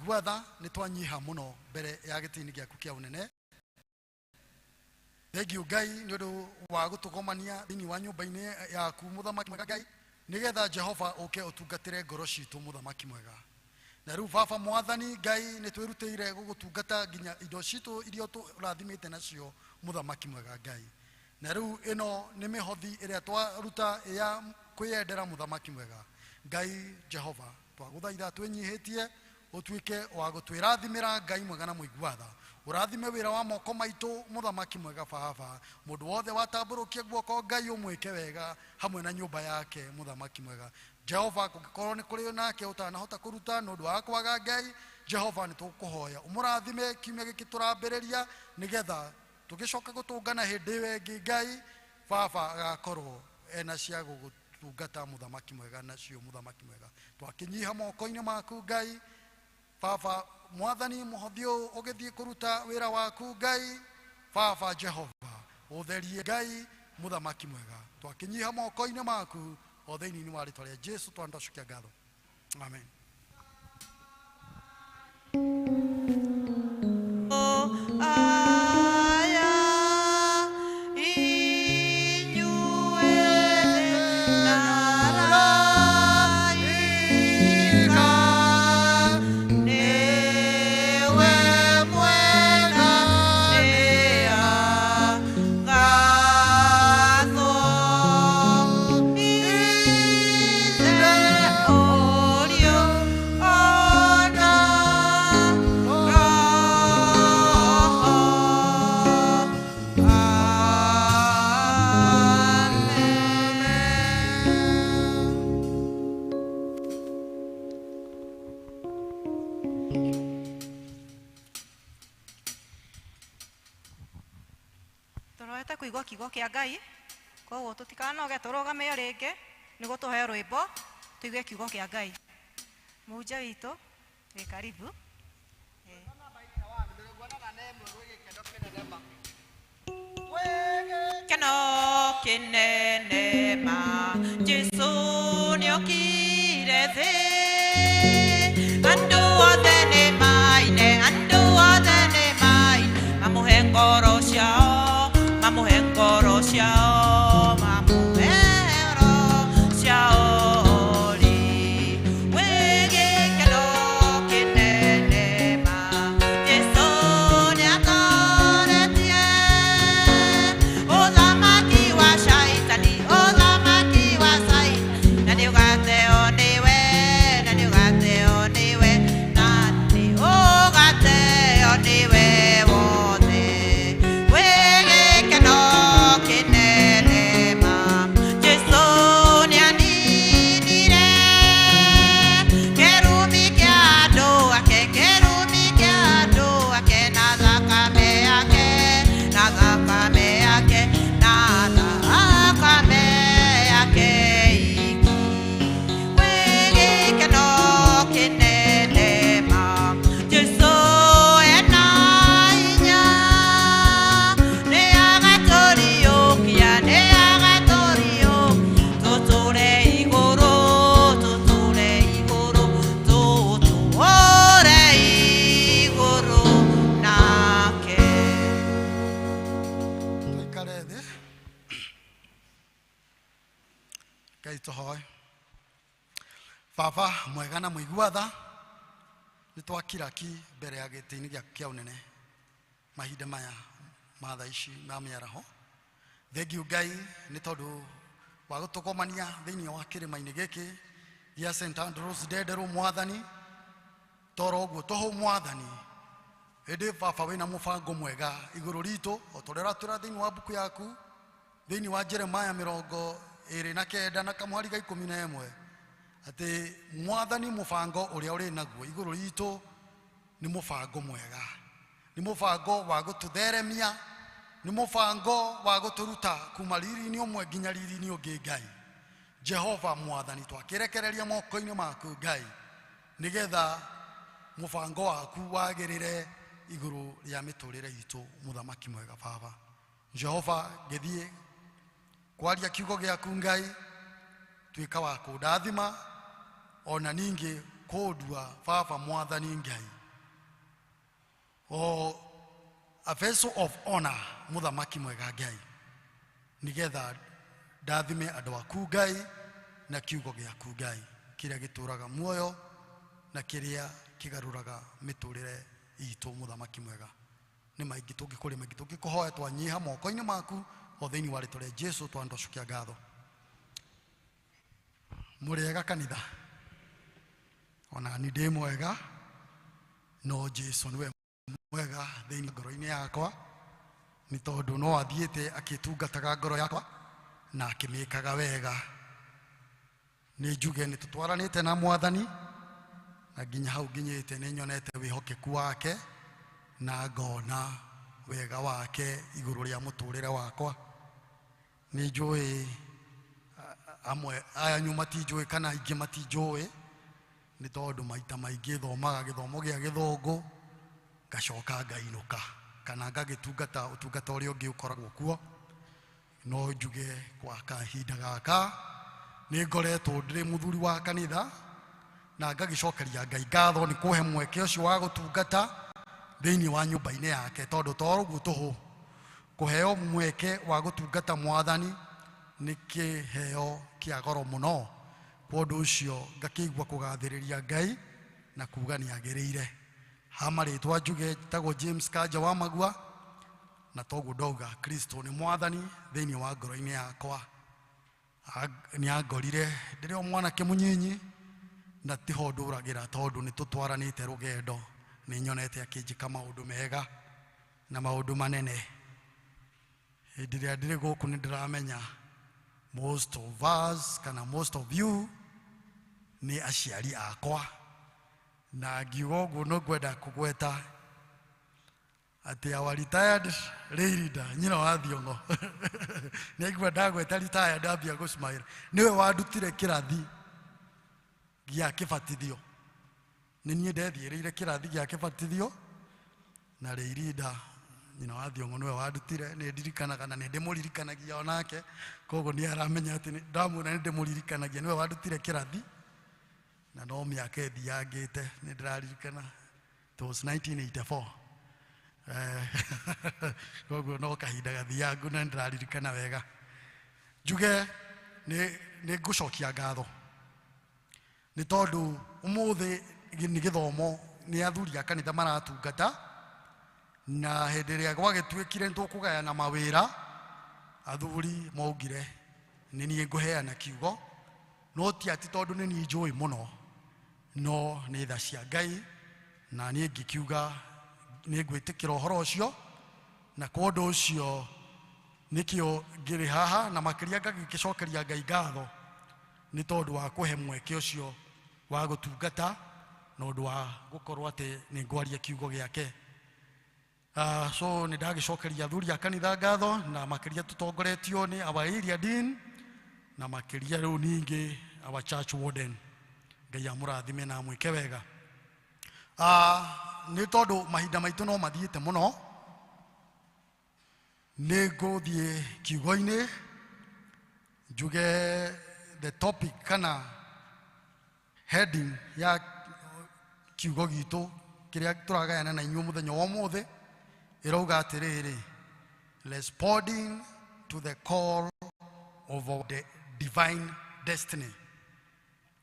Mũigua tha, nĩ twanyiha mũno mbere ya gĩtĩ-inĩ gĩaku kĩa ũnene. Thengiũ Ngai nĩ ũndũ wa gũtũgomania thĩinĩ wa nyũmba-inĩ yaku mũthamaki mwega Ngai, nĩgetha Jehova ũke ũtungatĩre ngoro citũ mũthamaki mwega. Na rĩu baba mwathani Ngai nĩ twĩrutĩire gũgũtungata nginya indo citũ iria tũrathimĩte nacio mũthamaki mwega Ngai. Na rĩu ĩno nĩ mĩhothi ĩrĩa twaruta ya kwĩyendera mũthamaki mwega Ngai. Jehova twagũthaitha twĩnyihĩtie ũtuĩke wa gũtwĩrathimĩra Ngai mwega na mũigua tha, ũrathime wĩra wa moko maitũ mũthamaki mwega. Baba, mũndũ wothe watambũrũkia guoko Ngai ũmwĩke wega hamwe na nyũmba yake mũthamaki mwega. Jehova, kũngĩkorwo nĩ kũrĩ nake ũtanahota kũruta nĩ ũndũ wa kwaga Ngai, Jehova nĩ tũkũhoya ũmũrathime kiumia gĩkĩ tũrambĩrĩria, nĩgetha tũgĩcoka gũtũngana hĩndĩ ĩyo ĩngĩ Ngai baba agakorwo ena cia gũgũtungata mũthamaki mwega nacio mũthamaki mwega. Twakĩnyiha moko-inĩ maku Ngai. Baba mwathani, mũhothi ũyũ ũgĩthiĩ kũruta wĩra waku Ngai, baba Jehova ũtherie Ngai mũthamaki mwega. Twakĩnyiha moko-inĩ maku o thĩinĩ wa rĩtwa rĩa Jesu twandacokia ngatho, amen.
Aya inyuĩ na araika, nĩwe mwega, nĩagathwo. Ithe, Mũriũ, ona Roho. Amen.
Tũroete kũigua kiugo kĩa Ngai, koguo tũtikanoge, tũrũgame o rĩngĩ nĩguo tũheo rwĩmbo tũigue kiugo kĩa Ngai. Mũhunjia witũ wĩ karibu.
Keno kinene ma Jesu nĩokire thĩ, andũ othe nĩ maine, andũ othe nĩ maine, mamũhe ngoro ciao, mamũhe ngoro ciao, mamũhe ngoro ciao rĩ. Wĩ gĩkeno kĩnene ma Jesu nĩatoretie ũthamaki wa Shaitani, ũthamaki wa Shaitani, na nĩũgateo nĩwe, na nĩũgateo nĩwe, na nĩũgateo nĩwe wothe. Wĩ gĩkeno kĩnene ma Jesu nĩaninire kĩrumi kĩa andũ ake, kĩrumi kĩa andũ ake, na thakame yake, na thakame yake, na thakame yake iki. Wĩ gĩkeno kĩnene ma Jesu ena hinya, nĩagatũriũkia, nĩagatũriũkia, tũtũre igũrũ, tũtũre igũrũ, tũtũre igũrũ nake.
Tũikare thĩ. Ngai tũhoe. Baba mwega na mũigua tha, nĩ twakira ki mbere ya gĩtĩ-inĩ gĩaku kĩa ũnene mahinda maya ma thaa ici ma mĩaraho. Thengiũ Ngai nĩ tondũ wa gũtũgomania thĩinĩ wa kĩrĩma-inĩ gĩkĩ gĩa St Andrews Ndenderũ mwathani, toro ũguo tũhũ mwathani, ĩndĩ baba wĩna mũbango mwega igũrũ ritũ o ta ũrĩa ũratwĩra thĩinĩ wa mbuku yaku thĩinĩ wa Jeremaya 29 na kamũhari ga 11 atĩ mwathani mũbango ũrĩa ũrĩ naguo igũrũ ritũ nĩ mũbango mwega, nĩ mũbango wa gũtũtheremia, nĩ mũbango wa gũtũruta kuma riri-inĩ ũmwe nginya riri-inĩ ũngĩ. Ngai Jehova mwathani, twakĩrekereria moko-inĩ maku Ngai, nĩgetha mũbango waku wagĩrĩre igũrũ rĩa mĩtũrĩre itũ mũthamaki mwega. Baba Jehova, ngĩthiĩ kwaria kiugo gĩaku Ngai, tuĩka wa kũndathima ona ningĩ
Kũndua baba mwathani Ngai o a vessel of honor, mũthamaki mwega Ngai, nĩgetha ndathime andũ aku Ngai na kiugo gĩaku Ngai kĩrĩa gĩtũraga muoyo na kĩrĩa kĩgarũraga mĩtũrĩre itũ. Mũthamaki mwega, nĩ maingĩ tũngĩkũrĩa, maingĩ tũngĩkũhoya, twanyiha moko-inĩ maku o thĩinĩ wa rĩtwa rĩa Jesu twandocokia ngatho. Mũrĩega kanitha? Ona ni ndĩ mwega, no Jesu nĩwe mwega thĩinĩ ngoro-inĩ yakwa, nĩ tondũ no athiĩte akĩtungataga ngoro yakwa na akĩmĩkaga wega. Nĩ njuge nĩ tũtwaranĩte na mwathani na nginya hau nginyĩte nĩ nyonete wĩhokeku wake na ngona wega wake igũrũ rĩa mũtũrĩre wakwa. Nĩ njũĩ amwe ayanyu matinjũĩ kana aingĩ matinjũĩ, nĩ tondũ maita maingĩ thomaga gĩthomo gĩa gĩthũngũ ngacoka ngainũka kana ngagĩtungata ũtungata ũrĩa ũngĩ ũkoragwo kuo. No njuge kwa kahinda gaka nĩ ngoretwo ndĩrĩ mũthuri wa kanitha na ngagĩcokeria Ngai ngatho nĩ kũhe mweke ũcio wa gũtungata thĩinĩ wa nyũmba-inĩ yake, tondũ to ũguo tũhũ kũheo mweke wa gũtungata mwathani nĩ kĩheo kĩa goro mũno. Kwa ũndũ ũcio ngakĩigua kũgathĩrĩria Ngai na kuga nĩ agĩrĩire. Ha marĩtwa njuge njĩtagwo James Kanja wa Magua, na toguo ndauga Kristo nĩ mwathani thĩinĩ wa ngoro-inĩ yakwa. Nĩ angorire ndĩrĩ o mwanake mũnyinyi na tiho ndũragĩra, tondũ nĩ tũtwaranĩte rũgendo, nĩ nyonete akĩnjĩka maũndũ mega na maũndũ manene. Hĩndĩ ĩrĩa ndĩrĩ gũkũ nĩ ndĩramenya most of us kana most of you nĩ aciari akwa, na ngiuga ũguo no ngwenda kũgweta atĩ our retired lay leader nyina wa Thiong'o nĩ aigua ndagweta retired ambia gũsmile. Nĩwe wandutire kĩrathi gĩa kĩbatithio, nĩ niĩ ndethiĩrĩire kĩrathi gĩa kĩbatithio na lay leader nyina wa Thiong'o nĩwe wandutire. Nĩ ndirikanaga na nĩ ndĩmũririkanagia onake, koguo nĩ aramenya atĩ ndamwĩra nĩ ndĩmũririkanagia. Nĩwe wandutire kĩrathi na no mĩaka ĩthiangĩte, nĩ ndĩraririkana it was 1984. Koguo no kahinda gathiangu na nĩ ndĩraririkana wega. Njuge nĩ ngũcokia ngatho nĩ tondũ ũmũthĩ nĩ gĩthomo nĩ athuri a kanitha maratungata, na hĩndĩ ĩrĩa gwagĩtuĩkire nĩ tũkũgayana mawĩra, athuri maugire nĩ niĩ ngũheana kiugo, no ti atĩ tondũ nĩ niĩ njũĩ mũno, no nĩ tha cia Ngai, na niĩ ngĩkiuga nĩ ngwĩtĩkĩra ũhoro ũcio, na kwa ũndũ ũcio nĩkĩo ngĩrĩ haha, na makĩria ngagĩcokeria Ngai ngatho nĩ tondũ wa kũhe mweke ũcio wa gũtungata na ũndũ wa gũkorwo atĩ nĩ ngwaria kiugo gĩake. So nĩ ndagĩcokeria athuri a kanitha ngatho, na makĩria tũtongoretio nĩ our area dean, na makĩria rĩu ningĩ our church warden. Ngai amũrathime na amwĩke wega. Nĩ tondũ mahinda maitũ no mathiĩte mũno, nĩ ngũthiĩ kiugo-inĩ njuge the topic kana heading ya kiugo gitũ kĩrĩa tũragayana na inyuĩ mũthenya wa ũmũthĩ ĩrauga atĩrĩrĩ, responding to the call of our divine destiny.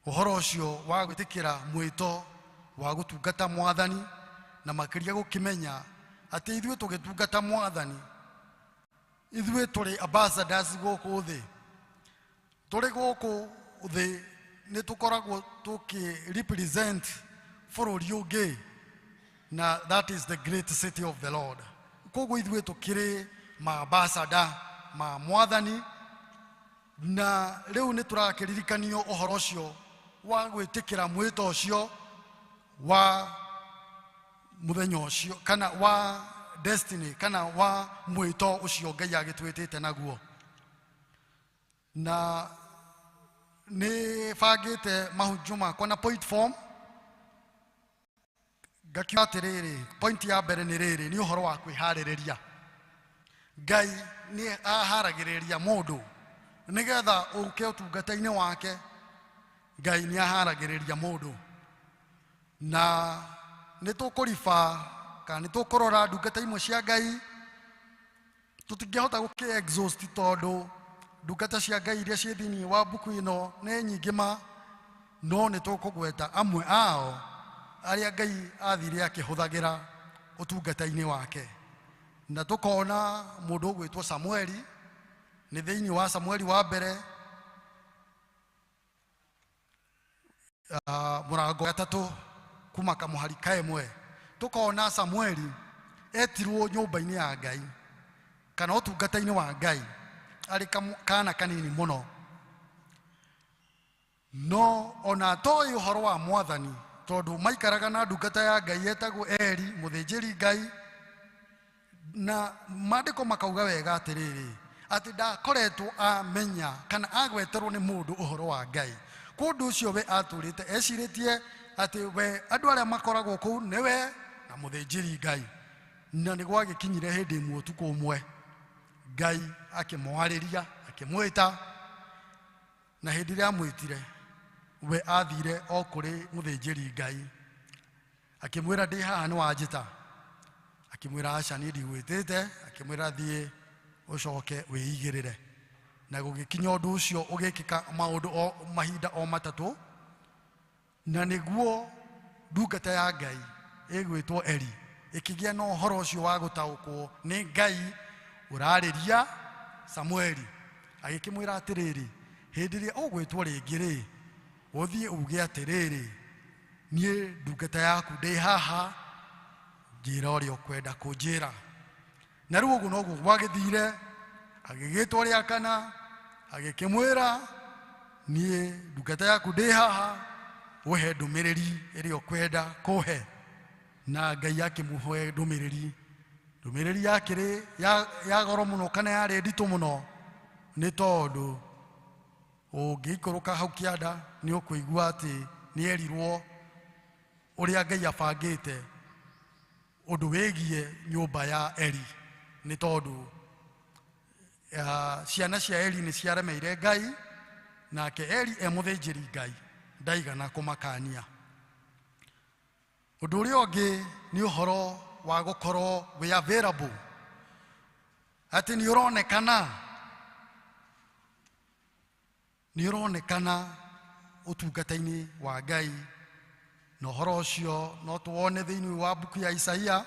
Ũhoro ũcio wa gwĩtĩkĩra mwĩto wa gũtungata mwathani, na makĩria gũkĩmenya atĩ ithuĩ tũgĩtungata mwathani ithuĩ tũrĩ ambassadors gũkũ thĩ. Tũrĩ gũkũ thĩ nĩ tũkoragwo tũkĩ represent bũrũri ũngĩ, na that is the great city of the Lord. Koguo ithuĩ tũkĩrĩ maambassador ma mwathani, na rĩu nĩ tũrakĩririkanio ũhoro ũcio wa gwĩtĩkĩra mwĩto ũcio wa mũthenya ũcio kana wa destiny kana wa mwĩto ũcio Ngai agĩtwĩtĩte naguo. Na nĩ bangĩte mahunjio makwa na point form, ngakiuga atĩrĩrĩ, point ya mbere nĩ rĩrĩ, nĩ ũhoro wa kwĩharĩrĩria. Ngai nĩ aharagĩrĩria mũndũ nĩgetha ũke ũtungata-inĩ wake. Ngai nĩ aharagĩrĩria mũndũ. Na nĩ tũkũriba kana nĩ tũkũrora ndungata imwe cia Ngai, tũtingĩhota gũkĩ exhaust tondũ ndungata cia Ngai iria ciĩ thĩinĩ wa mbuku ĩno nĩ nyingĩ ma, no nĩ tũkũgweta amwe ao arĩa Ngai athire akĩhũthagĩra ũtungata-inĩ wake. Na tũkona mũndũ ũgwĩtwo Samueli, nĩ thĩinĩ wa Samueli wa mbere mũrango wa gatatũ kuma kamũhari ka ĩmwe, tũkona Samueli etirwo nyũmba-inĩ ya Ngai kana ũtungata-inĩ wa Ngai arĩ kana kanini mũno, no ona atoĩ ũhoro wa Mwathani tondũ maikaraga na ndungata ya Ngai etagwo Eli mũthĩnjĩri Ngai, na maandĩko makauga wega atĩrĩrĩ atĩ ndakoretwo amenya kana agweterwo nĩ mũndũ ũhoro wa Ngai. Kũndũ ũcio we atũrĩte ecirĩtie atĩ we andũ arĩa makoragwo kũu nĩwe na mũthĩnjĩri Ngai. Na nĩ gwagĩkinyire hĩndĩ ĩmwe ũtukũ ũmwe Ngai akĩmwarĩria akĩmwĩta, na hĩndĩ ĩrĩa amwĩtire we athire o kũrĩ mũthĩnjĩri Ngai akĩmwĩra ndĩ haha nĩ wanjĩta. Akĩmwĩra aca niĩ ndigwĩtĩte, akĩmwĩra thiĩ ũcoke wĩigĩrĩre. Na gũgĩkinya ũndũ ũcio ũgĩkĩka maũndũ o mahinda o matatũ, na nĩguo ndungata ya Ngai ĩgwĩtwo Eli ĩkĩgĩa na ũhoro ũcio wa gũtaũkwo nĩ Ngai ũrarĩria Samueli. Agĩkĩmwĩra atĩrĩrĩ, hĩndĩ ĩrĩa ũgwĩtwo rĩngĩ rĩ, ũthiĩ uge atĩrĩrĩ, niĩ ndungata yaku ndĩ haha, njĩra ũrĩa ũkwenda kũnjĩra. Na rĩu ũguo noguo gwagĩthire, agĩgĩtwo rĩa kana, agĩkĩmwĩra niĩ ndungata yaku ndĩ haha, ũhe ndũmĩrĩri ĩrĩa ũkwenda kũhe. Na Ngai akĩmũhe ndũmĩrĩri. Ndũmĩrĩri yakĩrĩ ya goro mũno kana yarĩ nditũ mũno, nĩ tondũ ũngĩikũrũka hau kĩanda nĩ ũkũigua atĩ nĩ erirwo ũrĩa Ngai abangĩte ũndũ wĩgiĩ nyũmba ya Eli, nĩ tondũ ciana cia Eli nĩ ciaremeire Ngai, nake Eli e mũthĩnjĩri Ngai ndaigana kũmakania. Ũndũ ũrĩa ũngĩ nĩ ũhoro wa gũkorwo wĩ available, atĩ nĩ ũronekana ũtungata-inĩ wa Ngai. Na ũhoro ũcio no tuwone thĩinĩ wa mbuku ya Isaia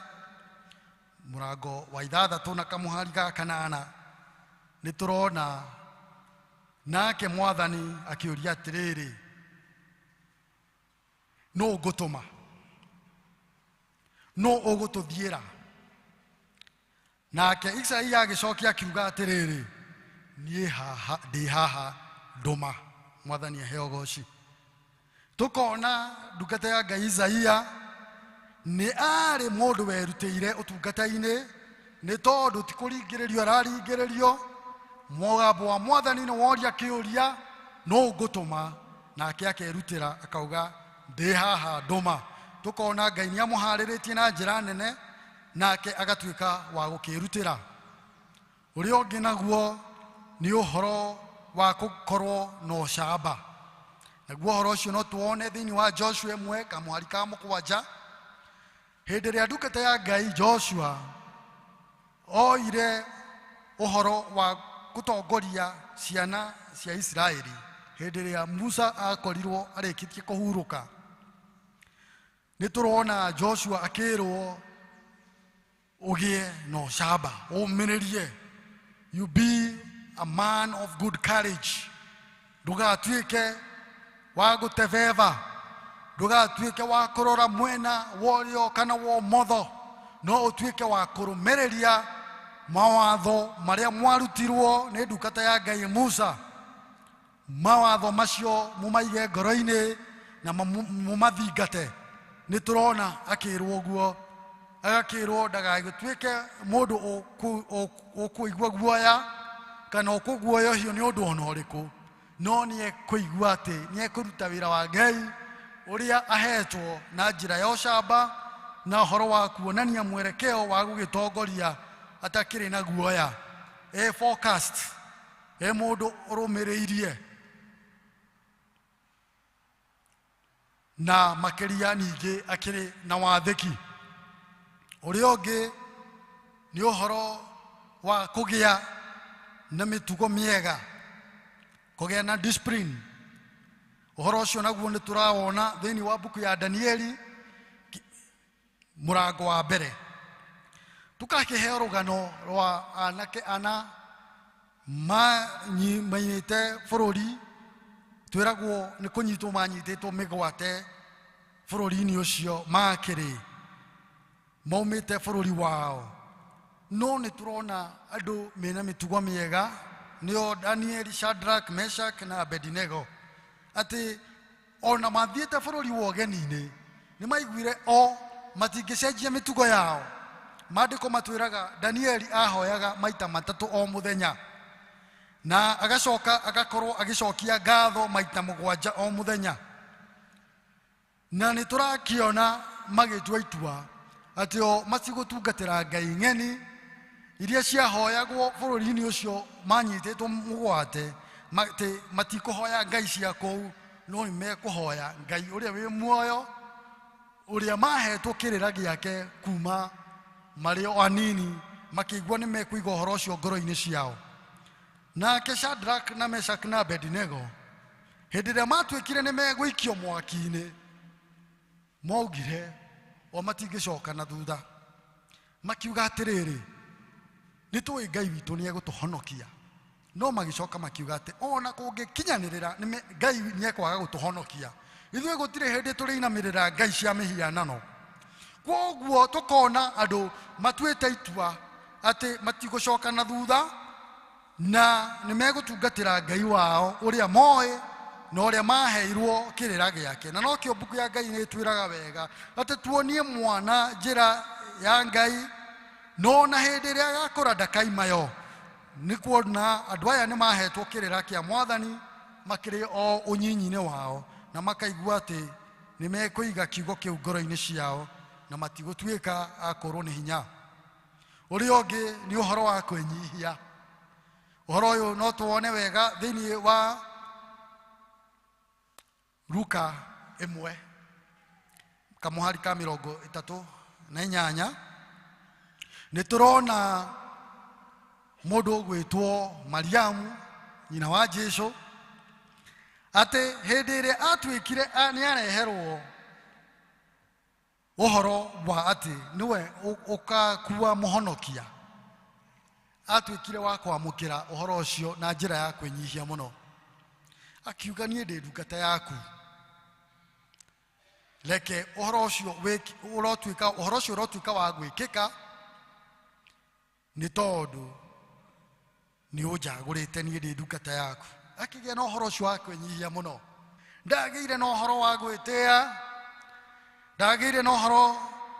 mũrango wa 6 na kamũhari ga 8. Nĩ tũrona nake Mwathani akĩũria atĩrĩrĩ, nũ ngũtũma? Nũ ũgũtũthiĩra? Nake Isaia agĩcokia akiuga atĩrĩrĩ, niĩ haha ndĩ haha, ndũma. Mwathani aheo ũgoci. Tũkona ndungata ya Ngai Isaia nĩ arĩ mũndũ werutĩire ũtungata-inĩ, nĩ tondũ ti kũringĩrĩrio araringĩrĩrio. Mũgambo wa Mwathani nĩ woria kĩũria, nũ ngũtũma? Nake akerutĩra akauga ndĩ haha, ndũma. Tũkona Ngai nĩ amũharĩrĩtie na njĩra nene, nake agatuĩka wa gũkĩrutĩra. Ũrĩa ũngĩ naguo nĩ ũhoro wa gũkorwo na ũcamba. Naguo ũhoro ũcio no tuwone thĩinĩ wa Joshua 1 kamũhari ka 7. Hĩndĩ ĩrĩa ndungata ya Ngai Joshua oire ũhoro wa gũtongoria ciana cia Isiraeli, hĩndĩ ĩrĩa Musa akorirwo arĩkĩtie kũhurũka, nĩ tũrona Joshua akĩrwo ũgĩe na ũcamba, ũmĩrĩrie, you be a man of good courage, ndũgatuĩke wa gũtebeba, ndũgatuĩke wa kũrora mwena wa ũrĩo kana wa ũmotho, no ũtuĩke wa kũrũmĩrĩria mawatho marĩa mwarutirwo nĩ ndungata ya Ngai Musa. Mawatho macio mũmaige ngoro-inĩ na mũmathingate. Nĩ tũrona akĩrwo ũguo, agakĩrwo ndagagĩtuĩke mũndũ ũkũigua guoya kana ũkũguoyohio nĩ ũndũ ona ũrĩkũ, no nĩ ekũigua atĩ nĩ ekũruta wĩra wa Ngai ũrĩa ahetwo na njĩra ya ũcamba na ũhoro wa kuonania mwerekeo wa gũgĩtongoria atakĩrĩ na guoya, e focused, e mũndũ ũrũmĩrĩirie. Na makĩria ningĩ akĩrĩ na wathĩki. Ũrĩa ũngĩ nĩ ũhoro wa kũgĩa na mĩtugo mĩega, kũgĩa na discipline. Ũhoro ũcio naguo nĩ tũrawona thĩinĩ wa mbuku ya Danieli mũrango wa mbere. Tũkakĩheo rũgano rwa anake ana mainĩte bũrũri, twĩragwo nĩ kũnyitwo manyitĩtwo mĩgwate bũrũri-inĩ ũcio makĩrĩ maumĩte bũrũri wao. No nĩ tũrona andũ mena mĩtugo mĩega, nĩo Danieli, Shadrach, Meshach na Abednego, atĩ ona mathiĩte bũrũri wa ũgeni-inĩ nĩ maiguire o matingĩcenjia mĩtugo yao. Maandĩko matwĩraga Danieli ahoyaga maita matatũ o mũthenya, na agacoka agakorwo agĩcokia ngatho maita mũgwanja o mũthenya. Na nĩ tũrakĩona magĩtua itua atĩ o matigũtungatĩra ngai ng'eni iria ciahoyagwo bũrũri-inĩ ũcio manyitĩtwo mũgwate, atĩ matikũhoya ngai cia kũu, no nĩ mekũhoya Ngai ũrĩa wĩ muoyo, ũrĩa mahetwo kĩrĩra gĩake kuma marĩ o anini, makĩigua nĩ mekũiga ũhoro ũcio ngoro-inĩ ciao. Nake Shadrach na Meshach na Abednego hĩndĩ ĩrĩa matuĩkire nĩ megũikio mwaki-inĩ, maugire o matingĩcoka na thutha, makiuga atĩrĩrĩ, nĩ tũĩ Ngai witũ nĩ egũtũhonokia. No magĩcoka makiuga atĩ ona kũngĩkinyanĩrĩra Ngai nĩ ekwaga gũtũhonokia, ithuĩ gũtirĩ hĩndĩ tũrĩinamĩrĩra ngai cia mĩhianano. Kwoguo tũkona andũ matuĩte itua atĩ matigũcoka na thutha, na nĩ megũtungatĩra Ngai wao ũrĩa moĩ na ũrĩa maheirwo kĩrĩra gĩake. Na nokĩo mbuku ya Ngai nĩ ĩtwĩraga wega atĩ tuonie mwana njĩra ya Ngai, no na hĩndĩ ĩrĩa agakũra ndakaima yo. Nĩ kuona andũ aya nĩ mahetwo kĩrĩra kĩa Mwathani makĩrĩ o ũnyinyi-inĩ wao, na makaigua atĩ nĩ mekũiga kiugo kĩu ngoro-inĩ ciao na matigũtuĩka a kũũrwo nĩ hinya. Ũrĩa ũngĩ nĩ ũhoro wa kwĩnyihia. Ũhoro ũyũ no tuwone wega thĩinĩ wa Luka ĩmwe kamũhari ka mĩrongo ĩtatũ na inyanya. Nĩ tũrona mũndũ ũgwĩtwo Mariamu, nyina wa Jesũ, atĩ hĩndĩ ĩrĩa atuĩkire nĩ areherwo ũhoro wa atĩ nĩwe ũkakua mũhonokia, atuĩkire wa kwamũkĩra ũhoro ũcio na njĩra ya kwĩnyihia mũno. Akiuga, niĩ ndĩ ndungata yaku, reke ũhoro ũcio ũrotuĩka, ũhoro ũcio ũrotuĩka wa gwĩkĩka, nĩ tondũ nĩ ũnjagũrĩte niĩ ndĩ ndungata yaku. Akĩgĩa na ũhoro ũcio wa kwĩnyihia mũno. Ndagĩire na ũhoro wa gwĩtĩa, ndagĩire na ũhoro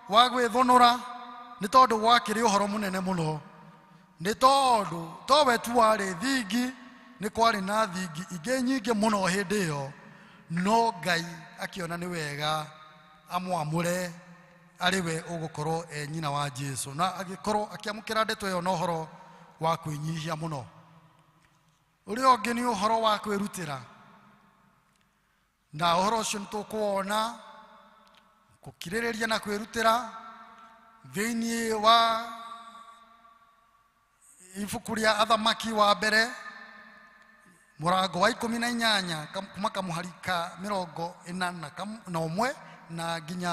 wa gwĩthũnũra, nĩ tondũ gwakĩrĩ ũhoro mũnene mũno. Nĩ tondũ towe tu warĩ thingi, nĩ kwarĩ na thingi ingĩ nyingĩ mũno hĩndĩ ĩyo, no Ngai akĩona nĩ wega amwamũre arĩ we ũgũkorwo e nyina wa Jesũ, na agĩkorwo akĩamũkĩra ndeto ĩyo na ũhoro wa kwĩnyihia mũno. Ũrĩa ũngĩ nĩ ũhoro wa kwĩrutĩra, na ũhoro ũcio nĩ tũkũwona gũkirĩrĩria na kwĩrutĩra thĩinĩ wa ibuku rĩa Athamaki wa mbere mũrango wa ikũmi na inyanya kuma kamũhari ka mĩrongo ĩna na ũmwe na nginya